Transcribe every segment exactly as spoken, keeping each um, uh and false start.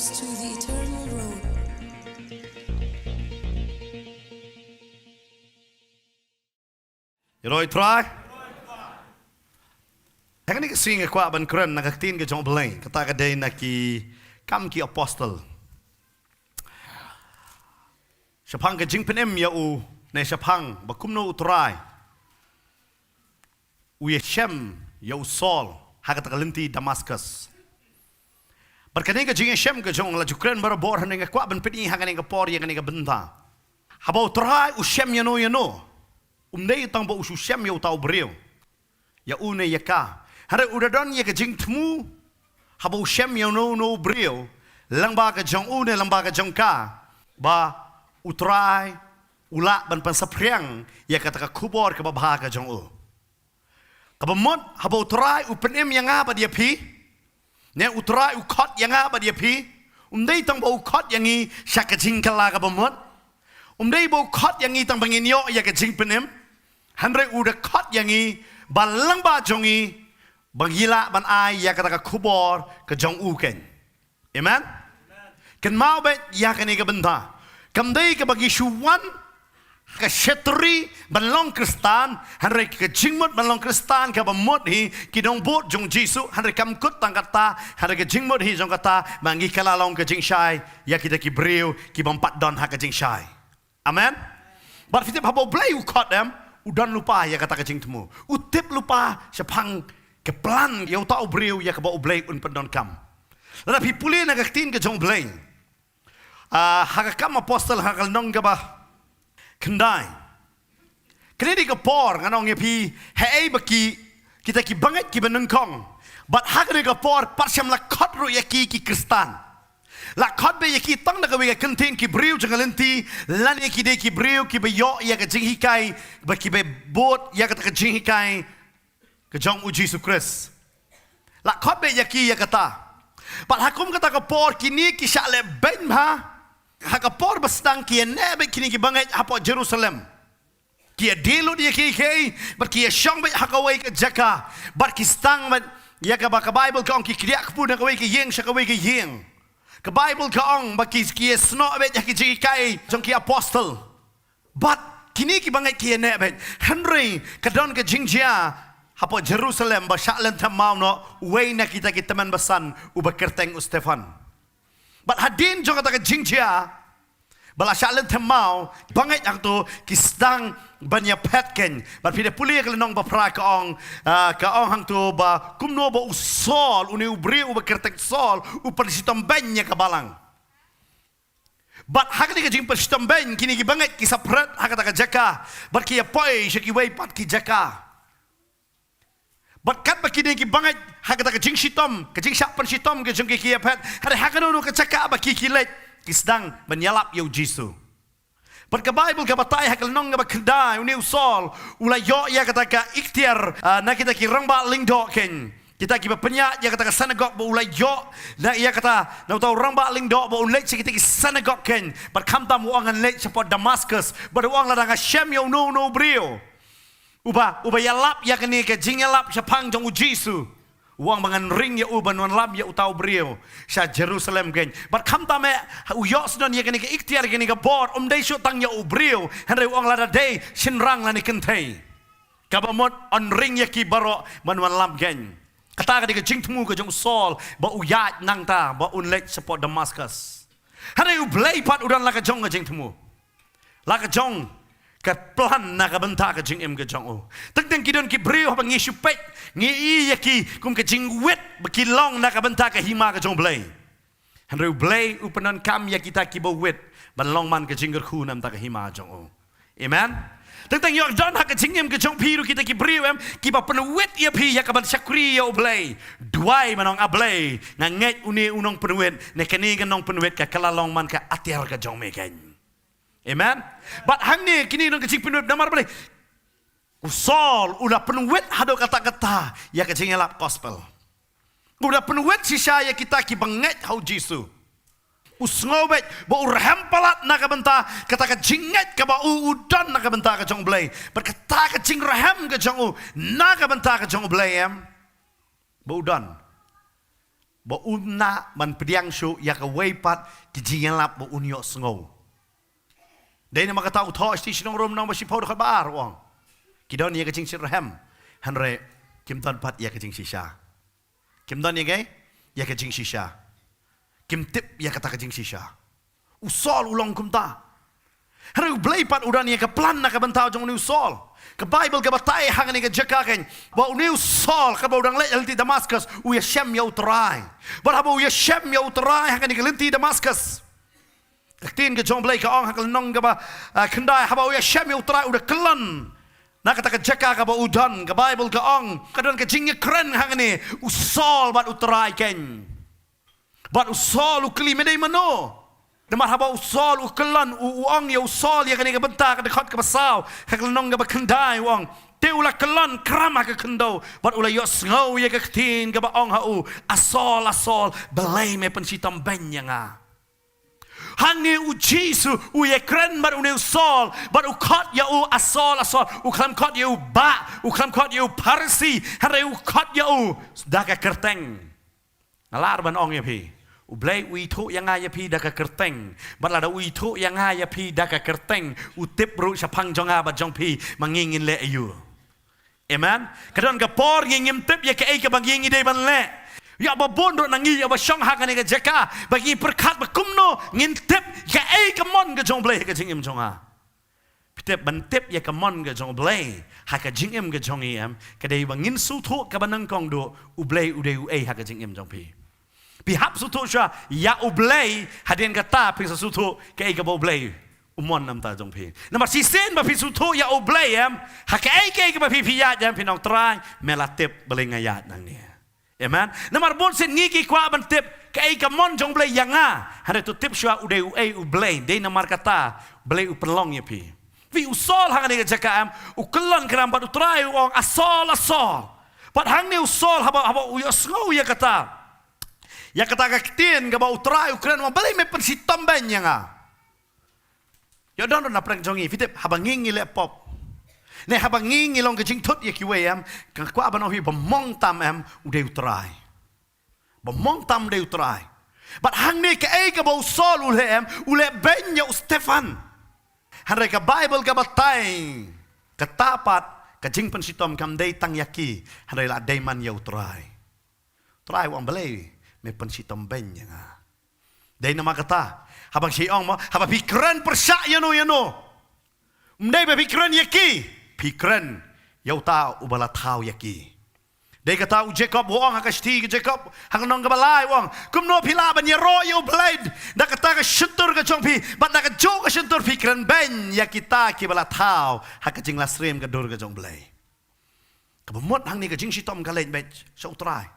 To the eternal road. Ïaroh ïa u Trai. Ha kane ka sngi nga kwah ban kren na ka ktien ka jong U Blei, kata ka dei na Ki Kam ki Apostol. Shaphang ka jingpynim ïa u, ne shaphang ba kumno u Trai u ïashem ïa u Saul ha kata ka lynti Damascus. Bad kane ka jingïashem ka jong u nga la ju kren barabor, hynrei nga kwah ban pyni ha kane ka por ïa kane ka bynta. Haba u Trai u shem ïano ïano, um dei tang ba u shu shem ïa uta u briew, ïa u ne ïa ka. Hynrei u da don ïa ka jingthmu, haba u shem ïano ïano u briew lyngba ka jong u ne lyngba ka jong ka, ba u Trai u lah ban pynsaphriang ïa kata ka khubor kaba bha ka jong u. Kaba mut, haba u Trai u pynim ïa nga bad ïa phi, ne u Trai u khot ïa nga bad ïa phi, um dei tang ba u khot ïa ngi sha ka jingkylla kaba mut. Um dei ba u khot ïa ngi tang ba ngin ïoh ïa ka jingpynim. Hynrei u da khot ïa ngi ba lyngba jong ngi ba ngi lah ban ai ïa kata ka khubor ka jong u keiñ. Amen. Kynmaw beit ïa kane ka bynta. Kam dei kaba ngi shu wan ha ka shatri ban long Khristan, hynrei ka jingmut ban long Khristan kaba mut hi, ki nongbud jong U Jisu, hynrei kam kut tang kata, hynrei ka jingmut hi jong kata ba ngi kylla long ka jingshai ïa kita ki briew ki bym pat don ha ka jingshai. Amen. Bad phi tip haba U Blei u khot em, u don lypa ïa kata ka jingthmu. U tip lypa shaphang ka plan ïa uta u briew ïa kaba U Blei un pyndonkam. Lada phi pule na ka ktien ka jong U Blei, ah, ha Ki Kam ki Apostol ha ka lynnong kaba khyndai. Kane dei ka por, ngan ong ïa phi, haei ba ki, kita ki bangeit kiba nyngkong, bad ha kane ka por pat shym la khot ruh ïa ki ki Khristan. La khot beit ïa ki tang da kawei ka kyntien ki briew jong ka lynti, lane ki dei ki briew kiba ïoh ïa ka jinghikai, ba kiba bud ïa kata ka jinghikai ka jong U Jisu Khrist. La khot beit ïa ki ïa kata. Bad ha kum kata ka por kine ki shah leh beiñ bha. Ha ka por ba sdang ki ïaneh beit kine ki bangeit hapoh Jerusalem. Ki ïadie lut ïa kiei kiei, bad ki ïashong beit ha kawei ka jaka, bad ki sdang beit ïa kaba ka Baibl ka ong ki kdiah kpu na kawei ka ïing sha kawei ka ïing. Ka Baibl ka ong ba ki, ki ïasnoh beit ïa ki jinghikai jong ki apostol. Bad kine ki bangeit ki ïaneh beit. Hynrei ka don ka jingjia hapoh Jerusalem ba shah lynthem maw noh uwei na kita ki tymmen basan uba kyrteng u Stephan. Bad hadien jong kata ka jingjia ba la shah lynthem maw, bangeit hangto ki sdang ban ïaphet keiñ. Bad phi da pule ïa ka lynnong ba phra ka ong, ah, ka ong hangto ba kumno ba u Saul, une u briew uba kyrteng Saul, u pynshitom beiñ ïa ka balang. Bad ha kane ka jingpynshitom beiñ kine ki bangeit ki sa phred ha kata ka jaka, bad ki ïapoi sha kiwei pat ki jaka. Bad katba kine ki bangeit ha kata ka jingshitom, ka jingshah pynshitom ka jong ki ki ïaphet, hynrei ha kano kano ka jaka ba ki ki leit, ki sdang ban ïalap ïa u Jisu. Bad ka Baibl ka batai ha ka lynnong kaba khyndai, une u Saul u la ïoh ïa kata ka iktiar, ah, na kita ki rangbah lyngdoh keiñ, kita kiba pynïaid ïa kata ka synagog, ba u la ïoh na ïa kata, na uta u rangbah lyngdoh ba un leit sha kita ki synagog keiñ. Bad khamtam u ong, ngan leit shapoh Damascus. Bad u ong, lada nga shem ïa uno uno u briew uba, uba ïalap ïa kane ka jingïalap shaphang jong u Jisu, u ong ba ngan ring ïa u ban wanlam ïa uta u briew sha Jerusalem keiñ. Bad khamtam eh u ïoh sdang ïa kane ka iktiar, kane ka bor, um dei shuh tang ïa u briew, hynrei u ong lada dei shynrang lane kynthei, kaba mut yn ring ïa ki baroh ban wanlam keiñ. Kata ka dei ka jingthmu ka jong u Saul ba u ïaid nangta ba un leit shapoh Damascus. Hynrei U Blei pat u don la ka jong ka jingthmu, la ka jong ka plan na ka bynta ka jingim ka jong u. Teng teng ki don ki briew haba ngi shu peit, ngi i ïa ki kum ka jingwit ba ki long na ka bynta ka hima ka jong U Blei. Hynrei U Blei u pyndonkam ïa kita kiba wit ban long man ka jingkyrkhu na ka bynta ka hima jong u. Amen. Teng teng ïoh don ha ka jingim ka jong phi ruh kita ki briew em, kiba pynwit ïa phi ïa kaban shakri ïa U Blei. Duwai ban ong, A Blei, nga ngeit une u nongpynwit, ne kane ka nongpynwit ka kylla long man ka atiar ka jong me keiñ. Amen. Bad hangne kine ki nong ka jingpynwit namar balei? U Saul u la pynwit haduh katta katta ïa ka jingïalap gospel. U la pynwit shisha ïa kita kiba ngeit ha u Jisu. U sngew beit ba u rhem palat na ka bynta kata ka jingngeit kaba u, u don na ka bynta ka jong U Blei. Bad kata ka jingrhem ka jong u na ka bynta ka jong U Blei em, ba u don. ba un nang ban pdiang shuh ïa kawei pat ki jingïalap ba un ïohsngew. Dei namar kata u thoh sha ki shnong Rom lynnong ba shiphew dkhot ba ar u ong, ki don ïa ka jingshitrhem, hynrei kim don pat ïa ka jingshisha. Kim don ïa ka, ïa ka jingshisha. Kim tip ïa kata ka jingshisha. U Saul u long kumta. Hynrei U Blei pat u don ïa ka plan na ka bynta jong une u Saul. Ka Baibl ka batai hangne ka jaka kane ba une u Saul kaba u dang leit ha lynti Damaskus u ïashem ïa U Trai. Bad haba u ïashem ïa U Trai hangne ka lynti Damaskus, ka ktien ka jong U Blei ka ong ha ka lynnong kaba, ah, khyndai, haba u ïashem ïa U Trai u da kyllon na kata ka jaka kaba u don. Ka Baibl ka ong ka don ka jingïakren hangne u Saul bad U Trai kane. Bad u Saul u kylli, me dei mano? Namar haba u Saul u kyllon, u, u ong ïa u Saul ïa kane ka bynta, ka dkhot kaba saw ha ka lynnong kaba khyndai u ong, te u la kyllon kram ha ka khyndew bad u la ïohsngew ïa ka ktien kaba ong ha u, a Saul, a Saul, balei me pynshitom beiñ ïa nga? Hangne U Jisu u ïakren bad une u Saul bad u khot ïa u a Saul, a Saul. U khlem khot ïa u bah, u khlem khot ïa u Pharisi, hynrei u khot ïa u da ka kyrteng. Nga lah ban ong ïa phi, U Blei u ithuh ïa nga ïa phi da ka kyrteng. Bad lada u ithuh ïa nga ïa phi da ka kyrteng, u tip ruh shaphang jong nga bad jong phi ba ngi ngin leh aïu. Amen. Ka don ka por ngi ngim tip ïa kaei kaba ngi ngi dei ban leh. Ïa ba bun ruh na ngi ïa ba shong ha kane ka jaka ba ngi pyrkhat ba kumno ngin tip kaei ka mon ka jong U Blei ha ka jingim jong nga. Phi tip, ban tip ïa ka mon ka jong U Blei ha ka jingim ka jong ngi, em, ka dei ba ngin sngewthuh kaba nyngkong duh U Blei u dei uei ha ka jingim jong phi. Phi hap sngewthuh shuwa ïa U Blei, hadien kata phin sa sngewthuh kaei kaba U Blei u mon na ka bynta jong phi. Namar shisien ba phi sngewthuh ïa U Blei, em, ha kaei kaei kaba phi phi ïaid, em, phin ong, Trai, me la tip balei nga ïaid nangne. Amen. Namar bun sien ngi ki kwah ban tip kaei ka mon jong U Blei ïa nga. Hynrei to tip shuwa u dei uei U Blei. Dei namar kata U Blei u pynlong ïa phi. Phi, u Saul ha kane ka jaka, em, u kyllon kram bad U Trai u ong, a Saul, a Saul. Bad hangne u Saul haba, haba u ïohsngew ïa kata, ïa kata ka ktien kaba U Trai u kren, u ong, balei me pynshitom beiñ ïa nga? Ïoh don ruh na pdeng jong ngi, phi tip, haba ngi ngi leh pop, ne haba ngi ngi long ka jingthut ïa kiwei, em, nga kwah ban ong ïa phi ba mon tam, em, u dei U Trai. Ba mon tam u dei U Trai. Bad hangne kaei kaba u Saul u leh, em, u leh beiñ ïa u Stephan. Hynrei ka Baibl ka batai, kata pat ka jingpynshitom kam dei tang ïa ki, hynrei la dei man ïa U Trai. Trai u ong, balei me pynshitom beiñ ïa nga? Dei namar kata, haba ngi ong mo, haba phi kren pyrshah ïano ïano, ym dei ba phi kren ïa ki, phi kren ïa uta uba la thaw ïa ki. Dei kata u Jakob u ong ha ka shithi ka Jakob ha ka lynnong kaba lai u ong, kumno phi lah ban ïaroh ïa U Blei da kata ka shyntur ka jong phi, bad da kajuh ka shyntur phi kren beiñ ïa kita kiba la thaw ha ka jingleh syriem ka dur ka jong U Blei. Kaba mut hangne ka jingshitom ka leit beit sha U Trai.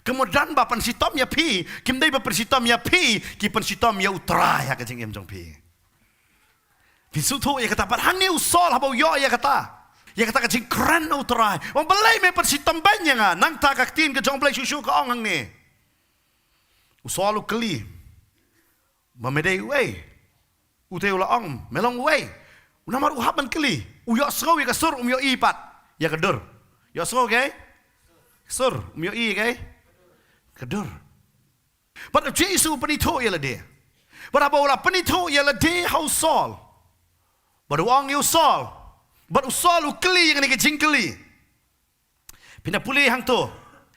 Ka mut don ba pynshitom ïa phi, kim dei ba pynshitom ïa phi, ki pynshitom ïa U Trai ha ka jingim jong phi. Phi sngewthuh ïa kata, bad hangne u Saul haba u ïoh ïa kata, ïa kata ka jingkren na U Trai, u ong, balei me pynshitom beiñ ïa nga? Nangta ka ktien ka jong U Blei shuh shuh ka ong hangne, u Saul u kylli, ba me dei uei? U te u la ong, me long uei? U namar u hap ban kylli, u ïohsngew ïa ka sur, um ïohi pat ïa ka dur. Ïohsngew, okay? Sur, um ïohi, okay? Ka dur. Bad u Jisu u pynithuh ïa lade. Bad haba u la pynithuh ïa lade ha u Saul, bad u ong ïa u Saul, bad u Saul u kylli ïa kane ka jingkylli. Phin da pule hangto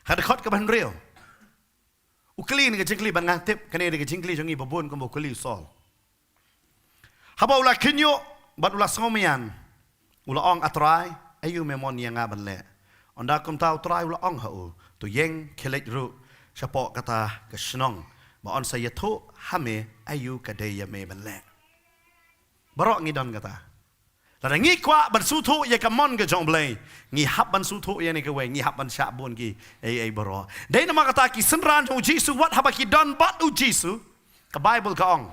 ha dkhot kaba hynriew. U kylli ïa kane ka jingkylli, bad nga tip kane ka dei ka jingkylli jong ngi ba bun kumba u kylli u Saul. Haba u la khynñiuh bad u la sngewmyan, u la ong, a Trai, aïu me mon ïa nga ban leh? Ynda kumta u Trai u la ong ha u, to ïeng khie leit ruh shapoh kata ka shnong, ba yn sa ïathuh ha me aïu ka dei ïa me ban leh. Baroh ngi don kata. Lada ngi kwah ban sngewthuh ïa ka mon ka jong U Blei, ngi hap ban sngewthuh ïa kane kawei, ngi hap ban shah bun kiei kiei baroh. Dei namar kata ki synran jong u Jisu, wat haba ki don bad u Jisu, ka Baibl ka ong,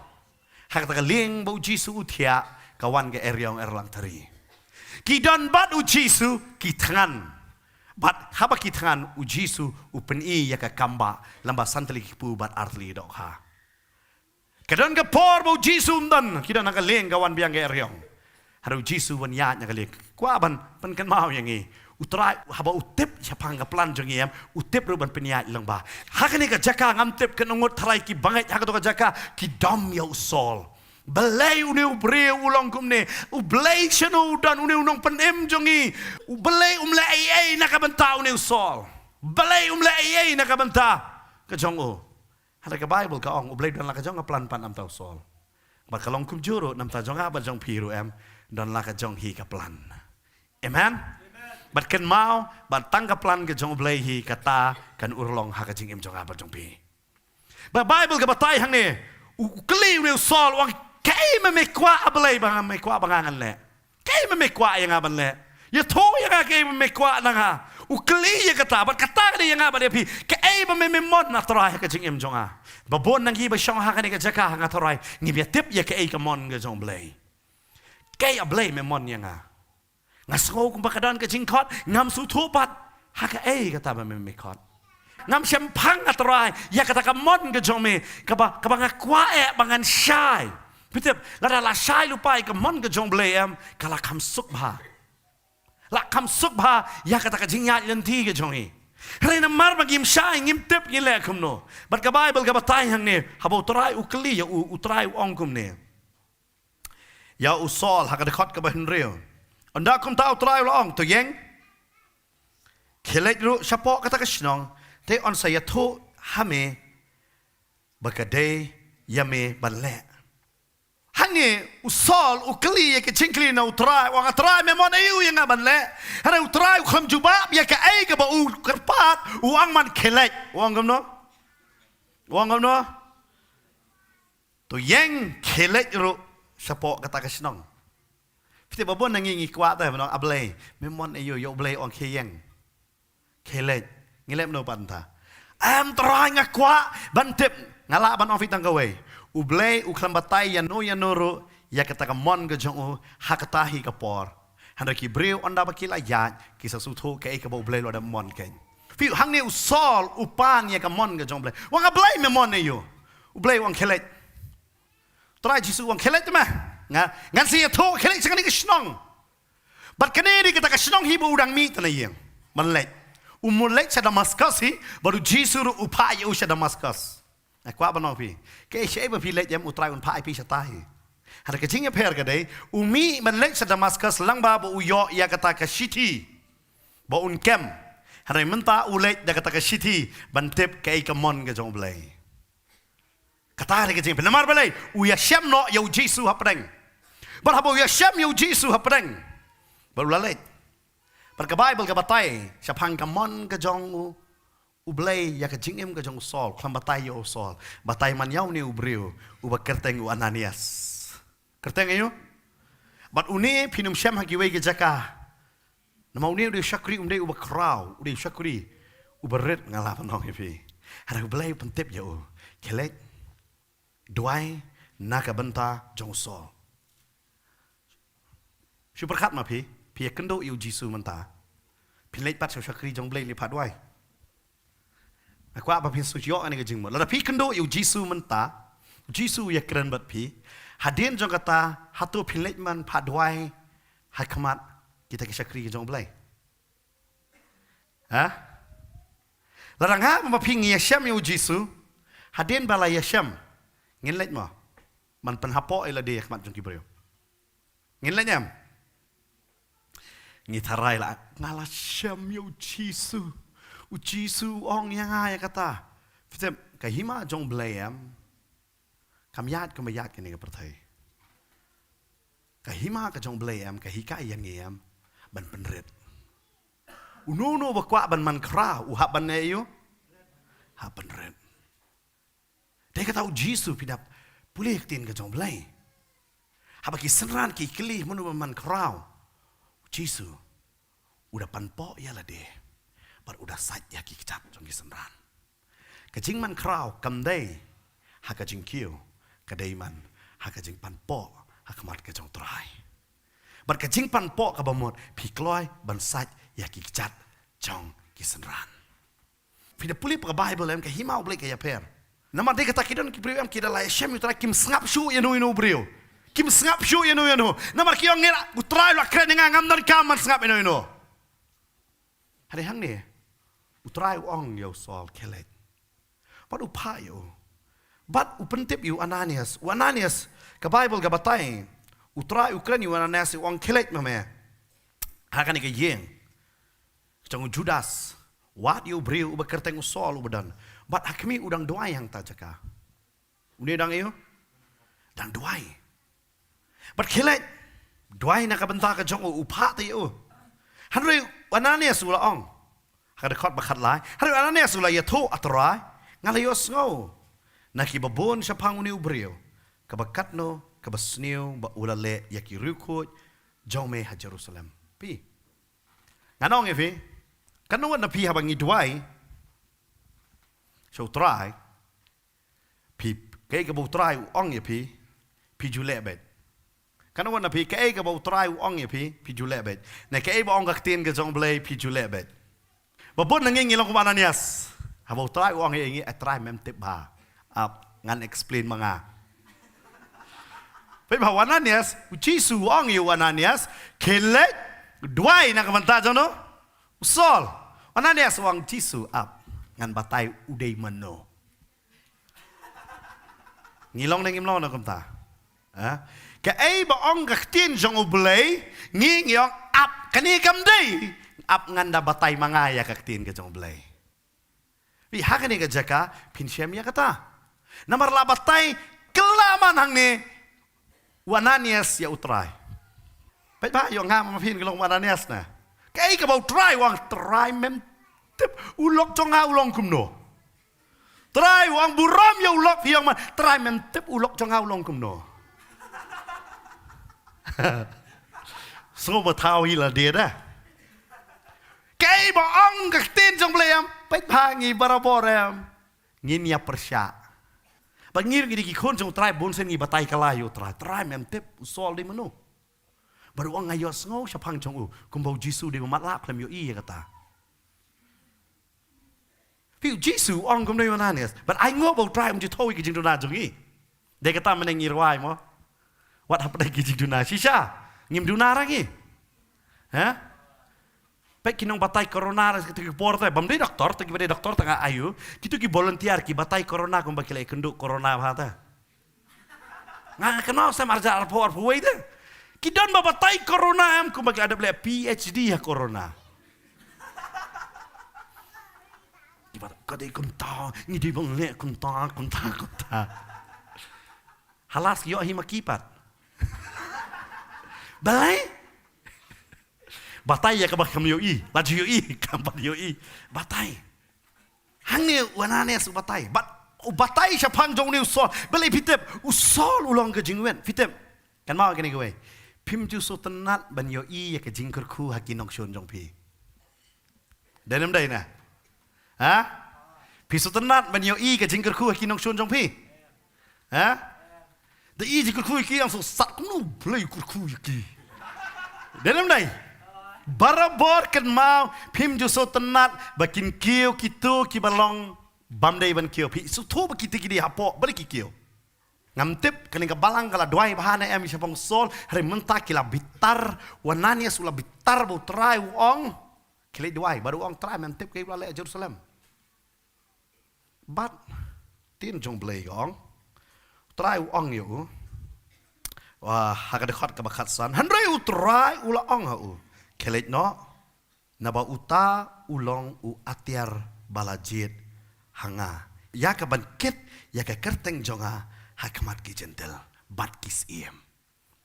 ha kata ka lieng ba u Jisu u thiah, ka wan ka eriong erlangtari. Ki don bad u Jisu ki thngan. Bad haba ki thngan, u Jisu u pyni ïa ka kambah lem bad san tylli ki kpu bad ar tylli ki dohkha. Ka don ka por ba u Jisu um don, ki don ha ka lieng, ka wan biang ka eriong. Hynrei u Jisu u wan ïaid na ka lieng. Kwah ban pynkynmaw ïa ngi, U Trai haba u tip shaphang ka plan jong ngi em, u tip ruh ban pynïaid lyngba. Ha kane ka jaka ngam tip katno ngut tharai ki bangeit ha kato ka jaka ki dom ïa u Saul. Balei une u briew u long kumne? U Blei shano u don une u nongpynim jong ngi? U Blei um leh ei ei na ka bynta une u Saul. Balei um leh ei ei na ka bynta ka jong u? Hynrei ka Baibl ka ong u Blei don la ka jong ka plan pat namar u Saul. Bad ka long kumjuh ruh namar jong nga bad jong phi ruh em, don la ka jong hi ka plan. Amen. Bad kynmaw, bad tang ka plan ka jong u Blei hi kata kan urlong ha ka jingim jong nga bad jong phi. Ba Baibl ka batai hangne, u kylli une u Saul, u ong, kaei ba me kwah, A Blei, ba nga, me kwah ba nga ngan leh? Kaei ba me kwah ïa nga ban leh? Ïathuh ïa nga kaei ba me kwah na nga. U kylli ïa kata, bad kata ka dei ïa nga bad ïa phi. Kaei ba me, me mon, A Trai, ha ka jingim jong nga? Ba bun na ngi ba shong ha kane ka jaka, ha nga Trai, ngim ïatip ïa kaei ka mon ka jong u Blei. Kaei A Blei me mon ïa nga? Nga sngew kumba ka don ka jingkhot, ngam sngewthuh pat ha kaei kata ba me, me khot. Ngam shemphang, A Trai, ïa kata ka mon ka jong me, kaba, kaba nga kwah eh ba ngan shai. Phi tip, lada la shai lypa ïa ka mon ka jong u Blei em, ka la kham suk bha. La kham suk bha ïa kata ka jingïaid lynti ka jong ngi. Hynrei namar ba ngim shai, ngim tip, ngi leh kumno. Bad ka Baibl ka batai hangne, haba u Trai u kylli ïa u, u Trai u ong kumne ïa u Saul ha ka dkhot kaba hynriew. Ynda kumta u Trai u la ong, to ïeng, khie leit ruh shapoh kata ka shnong, te yn sa ïathuh ha me ba ka dei ïa me ban leh. Hangne u Saul u kylli ïa ka jingkylli na u Trai, u ong, A Trai, me mon aïu ïa nga ban leh? Hynrei u Trai u khlem jubab ïa kaei kaba u kyrpad, u ong man, khie leit. U ong kumno? U ong kumno? To ïeng, khie leit ruh shapoh kata ka shnong. Phi tip, ba bun na ngi ngi kwah te ban ong, A Blei, me mon aïu? Ïa u Blei u ong, khie ïeng, khie leit. Ngi leh kumno pat mynta? Em Trai, nga kwah ban tip. Nga lah ban ong phi tang kawei. U Blei u khlem batai ïano ïano ruh ïa kata ka mon ka jong u ha kata hi ka por. Hynrei ki briew ynda ba ki la ïaid, ki sa sngewthuh kaei kaba u Blei u la dep mon kein. Phi, hangne u Saul u pan ïa ka mon ka jong u Blei. U ong, A Blei, me mon aïu? U Blei u ong, khie leit. Trai Jisu u ong, khie leit te me. Nga, ngan sa ïathuh, khie leit sha kane ka shnong. Bad kane dei kata ka shnong hi ba u dang mih te na ïing ban leit. U mut leit sha Damaskus hi, bad u Jisu ruh u phah ïa u sha Damaskus. Nga kwah ban ong phi, kaei shaei ba phi leit em, u Trai un phah ïa phi shata hi. Hynrei ka jingïapher ka dei, u mih ban leit sha Damaskus lyngba ba u ïoh ïa kata ka shithi ba un kem. Hynrei mynta u leit da kata ka shithi ban tip kaei ka mon ka jong u Blei. Kata dei ka jingpynmar, balei? U ïashem noh ïa u Jisu hapdeng. Bad haba u ïashem ïa u Jisu hapdeng, bad u la leit. Bad ka Baibl ka batai shaphang ka mon ka jong u, u Blei ïa ka jingim ka jong u Saul, khlem batai ïa u Saul. Batai man ïa une u briew uba kyrteng u Ananias. Kyrteng aïu? Bad une phin ym shem ha kiwei ki jaka. Namar une u dei u shakri, um dei uba khraw, u dei u shakri uba rit, nga lah ban ong ïa phi. Hynrei u Blei u pyntip ïa u, khie leit, duwai na ka bynta jong u Saul. Shu pyrkhat ma phi, phi ïakynduh ïa u Jisu mynta. Phin leit pat sha u shakri jong u Blei leit phah duwai? Nga kwah ba phin shu ïoh kane ka jingmut. Lada phi kynduh ïa u Jisu mynta, u Jisu u ïakren bad phi. Hadien jong kata, hato phin leit ban phah duwai ha khmat kita ki shakri ki jong u Blei? Ha? Lada nga bad phi ngi ïashem ïa u Jisu, hadien ba la ïashem, ngin leit mo ban pynhapoh ïa lade ha khmat jong ki briew? Ngin leit em? Ngi tharai la, nga la shem ïa u Jisu. U Jisu u ong ïa nga ïa kata. Phi tip, ka hima jong u Blei em, kam ïaid kumba ïaid kane ka pyrthei. Ka hima ka jong u Blei em, ka hikai ïa ngi em ban pynrit. Uno uno uba kwah ban man khraw, u hap ban leh aïu? Hap pynrit. Dei kata u Jisu, phi dap pule ktien ka jong u Blei. Haba ki synran ki kylli mano ban man khraw, u Jisu u da panpoh ïa lade bad u da sait ïa ki kjat jong ki synran. Ka jingman khraw kam dei ha ka jingkiew, ka dei man ha ka jingpanpoh ha khmat ka jong u Trai. Bad ka jingpanpoh kaba mut, phi kloi ban sait ïa ki kjat jong ki synran. Phi da pule pat ka Baibl em, ka hima u Blei ka ïapher. Namar dei kata ki don ki briew em, ki da la ïashem ïa u Trai, kim sngap shuh ïano ïano u briew. Kim sngap shuh ïano ïano. Namar ki ong, ngi la, u Trai u la kren ïa nga, ngam donkam ban sngap ïano ïano. Hynrei hangne, u Trai u ong ïa u Saul, khie leit. Bad u phah ïa u. Bad u pyntip ïa u Ananias. U Ananias, ka Baibl ka batai, u Trai u kren ïa u Ananias, u ong, khie leit ma me ha kane ka ïing jong u Judas. Wad ïa u briew uba kyrteng u Saul uba don. Bad ha khmih u dang duwai hangta jaka. Une u dang ïa u dang duwai. Bad khie leit, duwai na ka bynta ka jong u, u phah te ïa u. Hynrei u Ananias u la ong ha ka dkhot ba khatlai, hynrei u Ananias u la ïathuh, A Trai, nga la ïohsngew na kiba bun shaphang une u briew kaba katno kaba sniew ba u la leh ïa ki riewkhuid jong me ha Jerusalem. Phi, ngan ong ïa phi, katno wat na phi haba ngi duwai sha u Trai, phi, kaei kaba u Trai u ong ïa phi, phi ju leh beit. Katno wat na phi, kaei kaba u Trai u ong ïa phi, phi ju leh beit. Ne kaei ba ong ka ktien ka jong u Blei, phi ju leh beit. Ba bun na ngi ngi long kum u Ananias. Haba u Trai u ong ïa ngi, A Trai, mem tip bha. Ap, ngan explain ma nga. Peit bha u Ananias, u Jisu u ong ïa u Ananias, khie leit, duwai na ka bynta jong u Saul. U Ananias u ong, Jisu, ap, ngan batai u dei mano. Ngi long ne ngim long na kumta? Ha? Kaei ba ong ka ktien jong u Blei, ngi, ngi ong, ap, kane kam dei. Ap, ngan da batai ma nga ïa ka ktien ka jong u Blei. Phi, ha kane ka jaka phin shem ïa kata. Namar la batai kylla man hangne u Ananias ïa u Trai. Peit bha, ïoh nga ma phin ka long u Ananias na. Kaei kaba u Trai u ong, Trai, mem tip u lok jong nga u long kumno. Trai u ong, burom ïa u lok, phi ong man, Trai, mem tip u lok jong nga u long kumno. Sngew ba thaw hi la dei da. Kaei ba ong ka ktien jong u Blei, em, peit bha, ngi barabor, em, ngin ïa pyrshah. Ba ngi ruh ngi dei ki khun jong u Trai, bun sien ngi batai kylla ïa u Trai, Trai, mem tip u Saul dei mano. Bad u ong, nga ïohsngew shaphang jong u kumba u Jisu dei ba matlah, khlem ïohi ïa kata. Phi, u Jisu u ong kumno ïa u Ananias, bad ai nguh ba u Trai um ju thew ïa ki jingduna jong ngi. Dei kata mynne ngi rwai mo, wat hapdeng ki jingduna shisha, ngim duna ra ngi. Ha? Peit ki nongbatai corona ra kito ki por te, bym dei doktor te, kiba dei doktor te nga ayu, kito ki volunteer ki batai corona kumba ki la ïakynduh corona bha te. Nga kynmaw snem arhajar arphew arphew wei te, ki don ba batai corona, em, kumba ki la dep leh PhD ha corona. Ki batai, ka dei kumta, ngi dei ban leh kumta, kumta, kumta. Halas ïoh hi ma ki pat. Balei? Batai ïa kaba kam ïohi, la ju ïohi, kam pat ïohi. Batai. Hangne u Ananias u batai. Bad u batai shaphang jong une u Saul. Balei phi tip, u Saul u long ka jingwit. Phi tip, kynmaw kane kawei. Phim ju sngewtynnat ban ïohi ïa ka jingkyrkhu ha ki nongshun jong phi. Dei ne ym dei na? Ha? Phi sngewtynnat ban ïohi ka jingkyrkhu ha ki nongshun jong phi? Ha? Da i jingkyrkhu ïa ki, ïa sngewsat kumno Blei kyrkhu ïa ki. Dei ne ym dei? Barabor kynmaw, phim ju sngewtynnat ba kin kiew kito kiba long bym dei ban kiew. Phi sngewthuh ba kito ki dei hapoh, balei ki kiew? Ngam tip, kane ka balang ka la duwai bha ne em shaphang u Saul, hynrei mynta ki la bitar, u Ananias u la bitar ba u Trai u ong, khie leit duwai, bad u ong, Trai, mem tip kaei ba la leh ha Jerusalem. Bad ktien jong u Blei ka ong, u Trai u ong ïa u, ha ka dkhot kaba khatsan, hynrei u Trai u la ong ha u, khie leit noh, naba uta u long u atiar ba la jied ha nga, ïa kaban kit ïa ka kyrteng jong nga ha khmat ki Jentil bad ki syiem.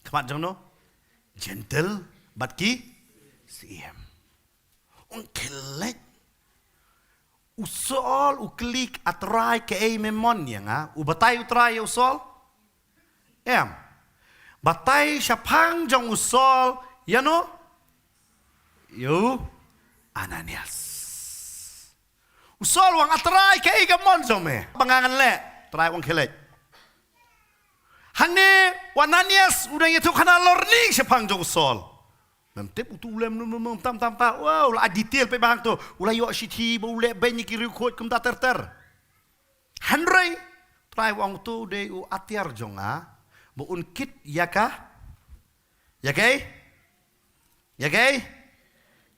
Khmat jong no? Jentil bad ki syiem. Ong khie leit. U Saul u kylli, A Trai, kaei me mon ïa nga? U batai u Trai ïa u Saul? Em. Batai shaphang jong u Saul ïa no? Ïa u Ananias. U Saul u ong, A Trai, kaei ka mon jong me ba nga ngan leh? Trai u ong, khie leit. Hangne u Ananias u dang ïathuh khana lorni shaphang jong u Saul. Mem tip utu u lem num num tam tam tam. Wow, la detail, peit ba hangto u la ïoh shithi ba u leh beiñ ïa ki riewkhuid kumta ter ter. Hynrei Trai u ong, uto u dei u atiar jong nga ba un kit ïa ka, ïa kaei? Ïa kaei?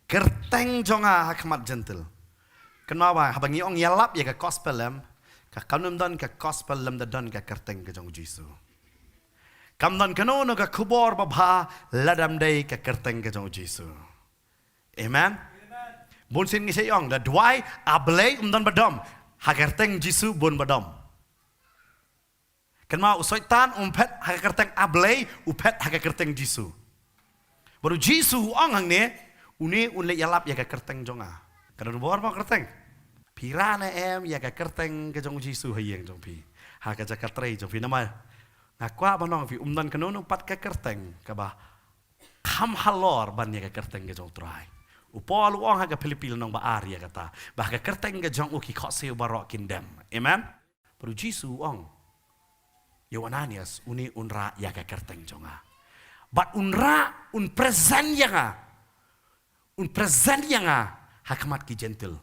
Kyrt-, kyrteng jong nga ha khmat Jentil. Kynmaw ba, haba ngi ong ïalap ïa ka gospel em, ka kam nym don ka gospel lymda don ka kyrteng ka jong u Jisu. Kam don kano kano ka khubor babha lada ym dei ka kyrteng ka jong u Jisu. Amen. Bun sien ngi sa ong, da duwai, A Blei, um don ba dom. Ha ka kyrteng Jisu bun ba dom. Kynmaw u Soitan um phet ha ka kyrteng A Blei, u phet ha ka kyrteng Jisu. Bad u Jisu u ong hangne, une un leit ïalap ïa ka kyrteng jong nga. Ka don bor mo kyrteng. Phi rah ne em ïa ka kyrteng ka jong u Jisu ha ïing jong phi, ha ka jaka trei jong phi, namar nga kwah ban ong phi, um don kano kano pat ka kyrteng kaba kham halor ban ïa ka kyrteng ka jong u Trai. U Paul u ong ha ka Philippi lynnong ba ar ïa kata, ba ha ka kyrteng ka jong u ki khohsiew baroh kin dem. Amen. Bad u Jisu u ong ïa u Ananias, une un rah ïa ka kyrteng jong nga. Bad un rah, un present ïa nga. Un present ïa nga ha khmat ki Jentil.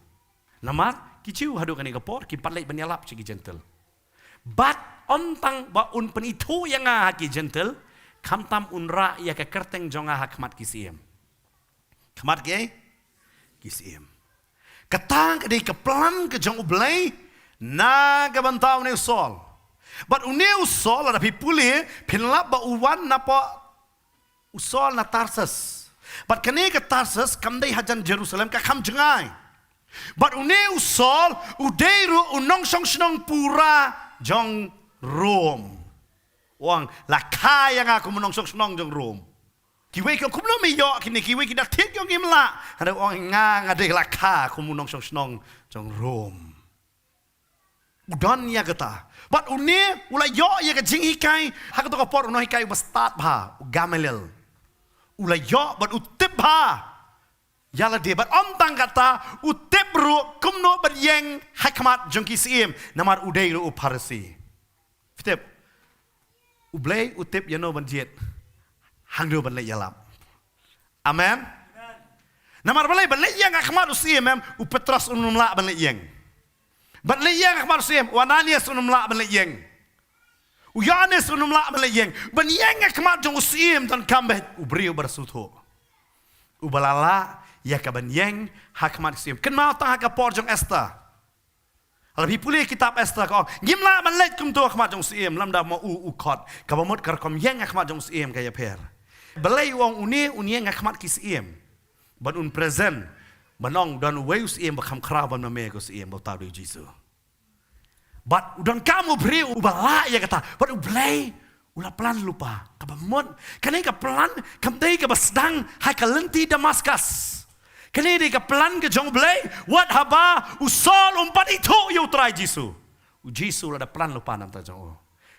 Namar ki Jiw haduh kane ka por kim pat leit ban ïalap sha ki Jentil. Bad ym tang ba un pynithuh ïa nga ha ki Jentil, khamtam un rah ïa ka kyrteng jong nga ha khmat ki syiem. Khmat ki, ki syiem. Kata ka dei ka plan ka jong U Blei na ka bynta une u Saul. Bad une u Saul, lada phi pule, phin lap ba u wan napoh u Saul na Tarsus. Bad kane ka Tarsus kam dei hajan Jerusalem, ka kham jngai. Bad une u Saul u dei ruh u nongshong shnong pura jong Rom. U ong, la kha ïa nga kum u nongshong shnong jong Rom. Kiwei ki ong, kumno me ïoh kine, kiwei ki da thied ki ong, ngim lah. Hynrei u ong, nga, nga dei la kha kum u nongshong shnong jong Rom. U don ïa kata. Bad une u la ïoh ïa ka jinghikai ha kato ka por, u nonghikai uba stad bha, u Gamaliel. U la ïoh bad u tip bha ïa lade, bad ym tang kata, u tip ruh kumno ban ïeng ha khmat jong ki syiem, namar u dei ruh u Pharisi. Phi tip, U Blei u tip ïano ban jied, hangno ban leit ïalap. Amen. Namar balei? Ban leit ïeng ha khmat u syiem em, u Petros um lah ban leit ïeng. Ban leit ïeng ha khmat u syiem, u Ananias um lah ban leit ïeng. U Ïoannis um lah ban leit ïeng. Ban ïeng ha khmat jong u syiem donkam beit u briew ba sngewthuh, uba la lah ïa ka ban ïeng ha khmat u syiem. Kynmaw tang ha ka por jong Esther. Lada phi pule kitab Esther ka ong, ngim lah ban leit kumto ha khmat jong u syiem, lymda ma u u khot. Kaba mut ka rukom ïeng ha khmat jong u syiem ka ïapher. Balei u ong une un ïeng ha khmat ki syiem? Ban un present, ban ong don uwei u syiem ba kham khraw ban ma me, ka u syiem ba uta u dei u Jisu. Bad u donkam u briew uba lah ïa kata, bad U Blei u la plan lypa. Kaba mut, kane ka plan kam dei kaba sdang ha ka lynti Damascus. Kane dei ka plan ka jong U Blei, wat haba u Saul um pat ithuh ïa u Trai Jisu. U Jisu u la da plan lypa na ka bynta jong u.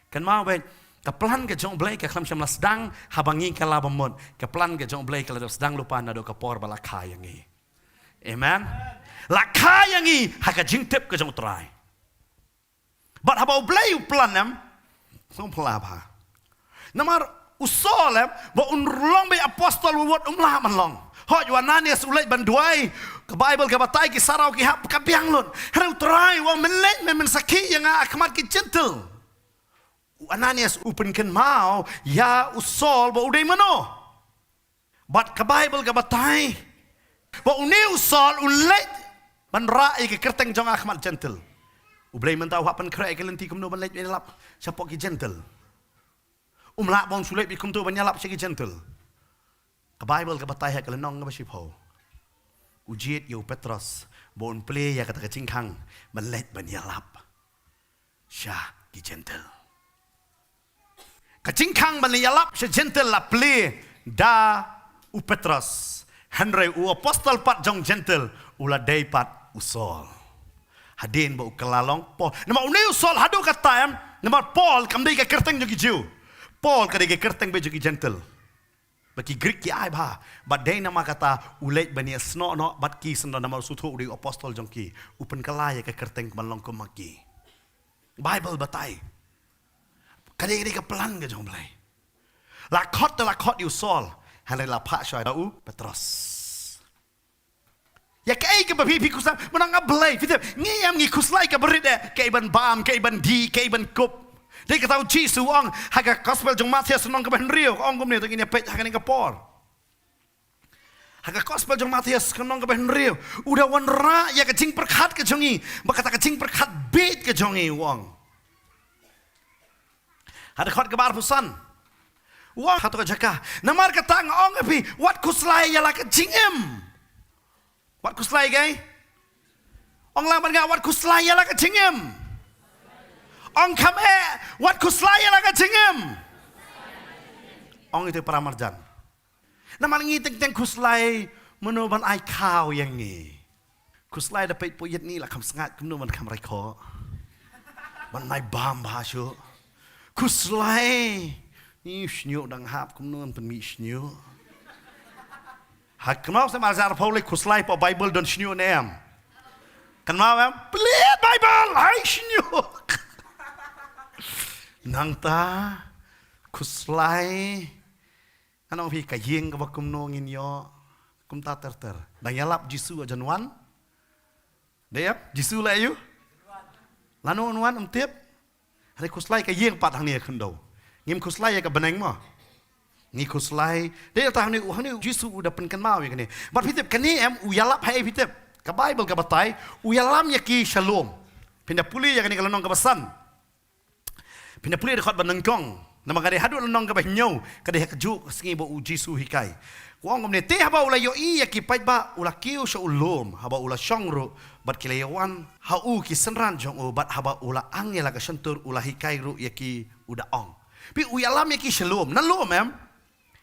Kynmaw beit, ka plan ka jong U Blei ka khlem shym la sdang haba ngi kylla ba mut. Ka plan ka jong U Blei ka la da sdang lypa naduh ka por ba la kha ïa ngi. Amen. La kha ïa ngi ha ka jingtip ka jong u Trai. Bad haba U Blei u plan em, sngewphylla bha. Namar u Saul em, ba un long beit apostol, u wat um lah ban long. Hooid, u Ananias u leit ban duwai, ka Baibl ka batai ki saraw ki hap ka biang lut. Hynrei u Trai u ong, men leit, men, men sakhi ïa nga ha khmat ki Jentil. U Ananias u pynkynmaw ïa u Saul ba u dei mano. Bad ka Baibl ka batai ba une u Saul u leit ban rah ïa ka kyrteng jong nga ha khmat Jentil. U Blei mynta u hap pynkhreh ïa ka lynti kumno ban leit ban ïalap shapoh ki Jentil. Um lah ban shu leit beit kumto ban ïalap sha ki Jentil. Ka Baibl ka batai ha ka lynnong kaba shiphew, u jied ïa u Petros ba un plie ïa kata ka jingkhang ban leit ban ïalap sha ki Jentil. Ka jingkhang ban ïalap sha Jentil la plie da u Petros. Hynrei u apostol pat jong Jentil u la dei pat u Saul. Hadien ba u kylla long Paul. Namar une u Saul haduh katta em, namar Paul kam dei ka kyrteng jong ki Jiw. Paul ka dei ka kyrteng beit jong ki Jentil. Ba ki Grik ki ai bha. Bad dei namar kata u leit ban ïasnoh noh bad ki, sngewbha namar u sngewthuh u dei u apostol jong ki. U pynkylla ïa ka kyrteng ban long kum ma ki. Baibl batai. Ka dei, ka dei ka plan ka jong U Blei. La khot te la khot ïa u Saul. Hynrei la phah shuwa da u Petros. Ïa kaei kaba phi, phi khuslai, mynta nga Blei, phi tip, ngi em ngi khuslai kaba rit eh, kaei ban bam, kaei ban dih, kaei ban kup. Dei kata u Jisu u ong, ha ka gospel jong Mathaios lynnong kaba hynriew, ka ong kumne, to ngin ïa peit ha kane ka por. Ha ka gospel jong Mathaios ka lynnong kaba hynriew, u da wanrah ïa ka jingpyrkhat ka jong ngi, ba kata ka jingpyrkhat beit ka jong ngi, u ong. Ha dkhot kaba arphew san, u ong ha kato ka jaka, namar kata nga ong ïa phi, wat khuslai ïa la ka jingim. Wat khuslai ïa kaei? Ong lang bad nga, wat khuslai ïa la ka jingim. Ong kham eh, wat khuslai ïa la ka jingim. Ong ïa ite para marjan. Namar ngi teng teng khuslai mano ban ai khaw ïa ngi. Khuslai da peit pyrshah ïa ngi la kham sngaid kumno ban kham rai khoh. Ban ai bam bha shuh. Khuslai. Ngi shñiuh dang hap kumno ban pynmih shñiuh. Ha kynmaw snem ar hajar arphew lei khuslai hapoh Baibl don shñiuh ne em? Kynmaw em? Plie Baibl, ai shñiuh. Nangta khuslai. Ngan ong ïa phi ka ïing kaba kumno ngin ïoh. Kumta ter ter. Dang ïalap Jisu hajan wan. Dei em? Jisu la ïoh. Lano un wan ym tip. Hynrei khuslai ka ïing pat hangne ha khyndew. Ngim khuslai ïa ka bneng mo. Ngi khuslai. Dei ta hangne u, hangne u Jisu u da pynkynmaw ïa kane. Bad phi tip kane em u ïalap ha ei phi tip. Ka Baibl ka batai u ïalam ïa ki shalom. Phin da pule ïa kane ka lynnong kaba san. Phin da pule dkhot ba nyngkong. Namar ka dei haduh lynnong kaba hynñiew ka dei ha kajuh ka sngi ba u Jisu hikai. U ong kumne, te haba u la ïohi ïa ki paidbah u la kiew sha u lum, haba u la shong ruh bad ki la ïawan ha u ki synran jong u, bad haba u la ang ïa la ka shyntur u la hikai ruh ïa ki, u da ong. Phi, u ïalam ïa ki shalom, na lum em.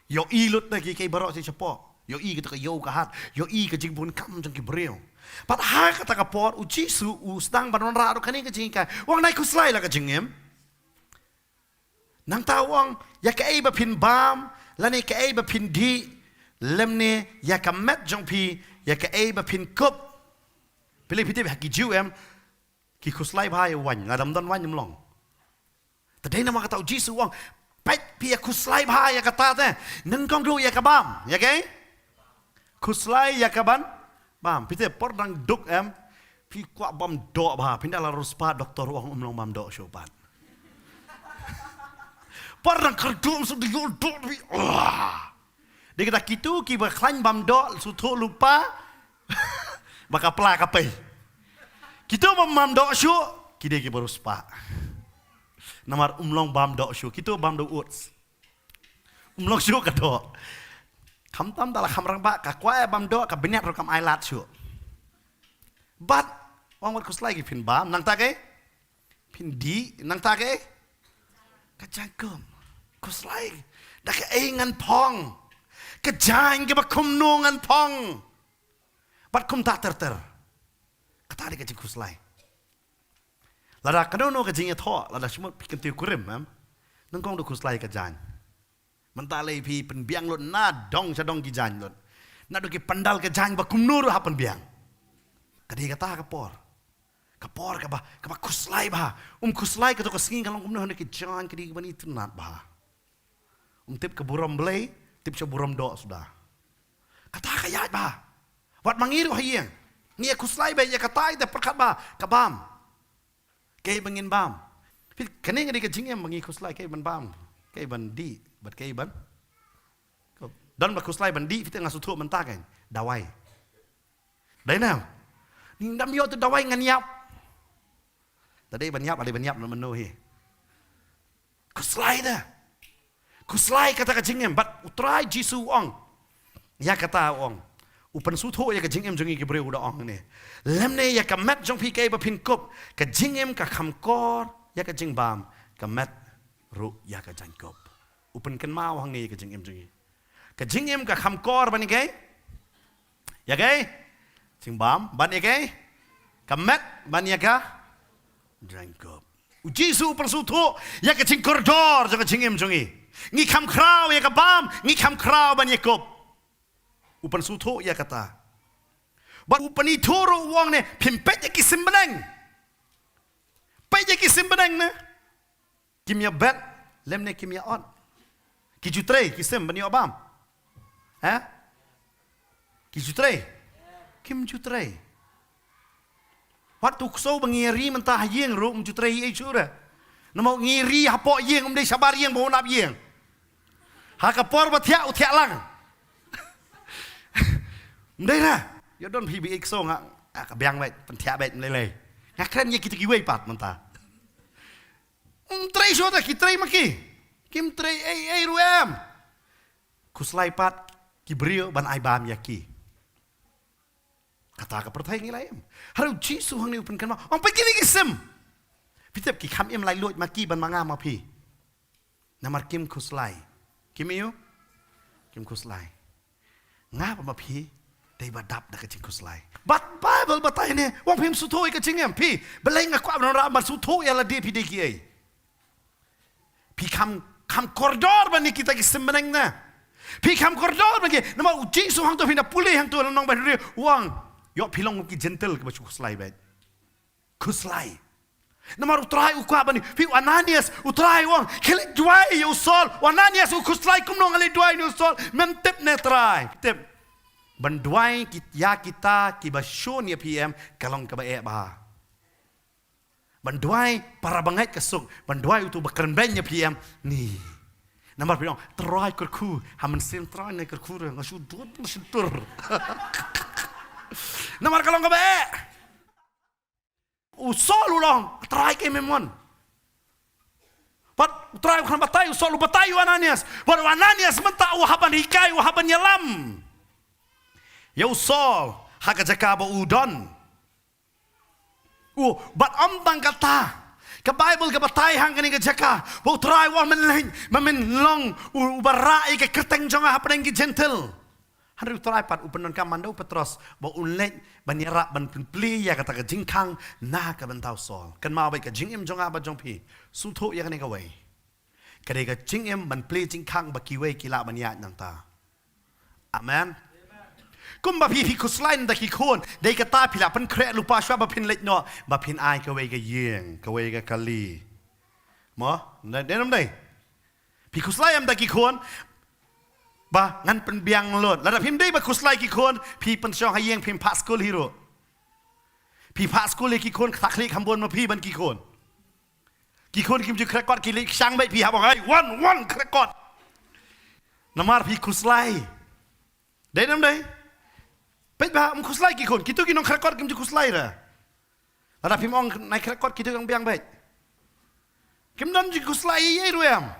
Ïohi lut na ki, ki baroh shi shapoh. Ïohi kata ka ïew ka hat, ïohi ka jingbun kam jong ki briew. Bad ha kata ka por u Jisu u sdang ban wanrah ruh kane ka jinghikai. U ong, nai khuslai la ka jingim. Nangta u ong, ïa kaei ba phin bam, lane kaei ba phin dih, lymne ïa ka met jong phi, ïa kaei ba phin kup. Phi leh phi tip ha ki Jiw em, ki khuslai bha ïa u waiñ, lada ym don waiñ ym long. Te dei namar kata u Jisu u ong, peit phi ïa khuslai bha ïa kata te, nyngkong duh ïa ka bam, ïa kaei? Khuslai ïa ka ban bam. Phi tip por dang duk em, phi kwah bam doh bha, phin da la riewspah doktor u ong ym long bam doh shuh pat. Por dang kyrduh shu dei ïoh doh phi. Wah. Dei kata kito kiba khlaiñ bam doh shu thoh lypa ba ka pla ka pei. Kito bam bam doh shuh ki dei kiba riewspah. Namar ym long bam doh shuh, kito bam da u oats. Ym long shuh ka doh. Khamtam da la kham rangbah ka kwah ïa bam doh ka bniat ruh kam ailad shuh. Bad u ong wat khuslai ki phin bam, nangta kaei? Phin dih, nangta kaei? Ka jaiñkup. Khuslai da kaei ngan phong? Ka jaiñ kaba kumno ngan phong? Bad kumta ter ter. Kata dei ka jingkhuslai. Lada kano kano ka jingïathoh, lada shu mut phi kyntiew kurim em, nyngkong duh khuslai ka jaiñ. Mynta lei phi pynbiang lut na dong sha dong ki jaiñ lut. Naduh ki pandal ka jaiñ ba kumno ruh hap pynbiang. Ka dei kata ka por. Ka por kaba, kaba khuslai bha. Um khuslai kato ka sngi ka long kumno, hynrei ki jaiñ ki dei kiban itynnad bha. Um tip ka burom Blei, tip sha burom doh suda. Kata ka ïaid bha. Wat ma ngi ruh ha ïing, ngi ïa khuslai bha ïa kata, ïa ka pyrkhat bha ka bam. Kaei ba ngin bam? Phi, kane ka dei ka jingim ba ngi khuslai, kaei ban bam, kaei ban dih, bad kaei ban. Don ba khuslai ban dih, phi tip nga sngewthuh mynta kan dawai. Dei ne em? Ngim dam ïoh tu dawai ngan ïap. Te dei ban ïap, dei ban ïap na mynno hi. Khuslai da. Khuslai kata ka jingim, bad u Trai Jisu u ong. Ïa kata u ong. U pynsngewthuh ïa ka jingim jong ngi ki briew u da ong ne. Lymne ïa ka met jong phi kaei ba phin kup, ka jingim ka kham kor ïa ka jingbam, ka met ruh ïa ka jaiñkup. U pynkynmaw hangne ïa ka jingim jong ngi. Ka jingim ka kham kor ban ïa kaei? Ïa kaei? Jingbam, ban ïa kaei? Ka met, ban ïa ka jaiñkup. U Jisu u pynsngewthuh ïa ka jingkordor jong ka jingim jong ngi. Ngi kham khraw ïa ka bam, ngi kham khraw ban ïa kup. U pynsngewthuh ïa kata. Bad u pynithuh ruh u ong ne, phim peit ïa ki sim bneng. Peit ïa ki sim bneng ne. Kim ïa bet, lymne kim ïa ot. Ki ju trei ki sim ban ïoh bam? He? Ki ju trei? Kim ju trei. Wat tu ksew ba ngi ri mynta ha ïing ruh ym ju trei ei shuh re. Namar ngi ri hapoh ïing, ym dei shabar ïing ba u nap ïing. Ha ka por ba thiah u thiah lang. Ym dei ra. Ïoh don phi ba ïeit kso nga, ah, ka biang beit, pynthiah beit, ym lei lei. Nga kren ïa kita kiwei pat mynta. Ym trei shuh ta, ki trei ma ki. Kim trei ei ei ruh em. Khuslai pat ki briew ban ai bam ïa ki. Kata ka pyrthei ngi la im. Haduh Jisu hangne u pynkynmaw. Ong peit kine ki sim. Phi tip ki kham im lai luid ma ki ban ma nga ma phi. Namar kim khuslai. Kim ïoh? Kim khuslai. Nga bad ma phi dei ba dap da ka jingkhuslai. Bad Bible batai ne, u ong phim sngewthuh ïa ka jingim phi. Balei nga kwah ban rah ban sngewthuh ïa lade phi dei kiei. Phi kham, kham kordor ban ïa kita ki sim bneng na. Phi kham kordor ban ki, namar u Jisu hangto phin da pule hangto lynnong Baibl, u ong, ïoh phi long ki Jentil kiba shu khuslai beit. Khuslai. Namar u Trai u kwah ban, phi u Ananias, u Trai u ong, khie leit duwai ïa u Saul. U Ananias u khuslai, kumno ngan leit duwai ïa u Saul? Mem tip ne Trai. Tip. Ban duwai ki, ïa kita kiba shun ïa phi em, ka long kaba eh bha. Ban duwai para bangeit ka suk, ban duwai uto ba kren beiñ ïa phi em, ni. Namar phi ong, Trai kyrkhu, ha mynsiem Trai ne kyrkhu re, nga shu dut, nga shu dur. Namar ka long kaba eh. U Saul u long, Trai, ka mem mon. Bad u Trai u khlem batai, u Saul u batai u Ananias. Bad u Ananias mynta u hap ban hikai, u hap ban ïalam ïa u Saul ha ka jaka ba u don. U, bad ym tang kata. Ka Bible ka batai hangne ka jaka ba u Trai u ong, men leit, ma men long u, uba rah ïa ka kyrteng jong nga hapdeng ki Jentil. Hynrei u Trai pat u pyndonkam man da u Petros ba un leit ban ïarap ban pynplie ïa kata ka jingkhang na ka bynta u Saul. Kynmaw beit ka jingim jong nga bad jong phi. Sngewthuh ïa kane kawei. Ka dei ka jingim ban plie jingkhang ba kiwei ki lah ban ïaid nangta. Amen. Kumba phi, phi khuslai na ki khun, dei kata phi la pynkhreh lypa shuwa ba phin leit noh, ba phin ai kawei ka ïing, kawei ka kali. Mo, dei, dei ne ym dei? Phi khuslai em da ki khun, ba ngan pynbiang lut. Lada phim dei ba khuslai ki khun, phi pynshong ha ïing phim phah skul hi ruh. Phi phah skul ïa ki khun, kata khlieh kham bun ma phi ban ki khun. Ki khun kim ju khreh kot ki leit shang beit phi hap ong, "Ai, wan, wan, khreh kot." Namar phi khuslai. Dei ne ym dei? Peit ba, ym khuslai ki khun, kito ki nongkhreh kot kim ju khuslai re. Lada phim ong, "Nai khreh kot," kito ki ong, "Biang beit." Kim don jingkhuslai ei ei ruh em.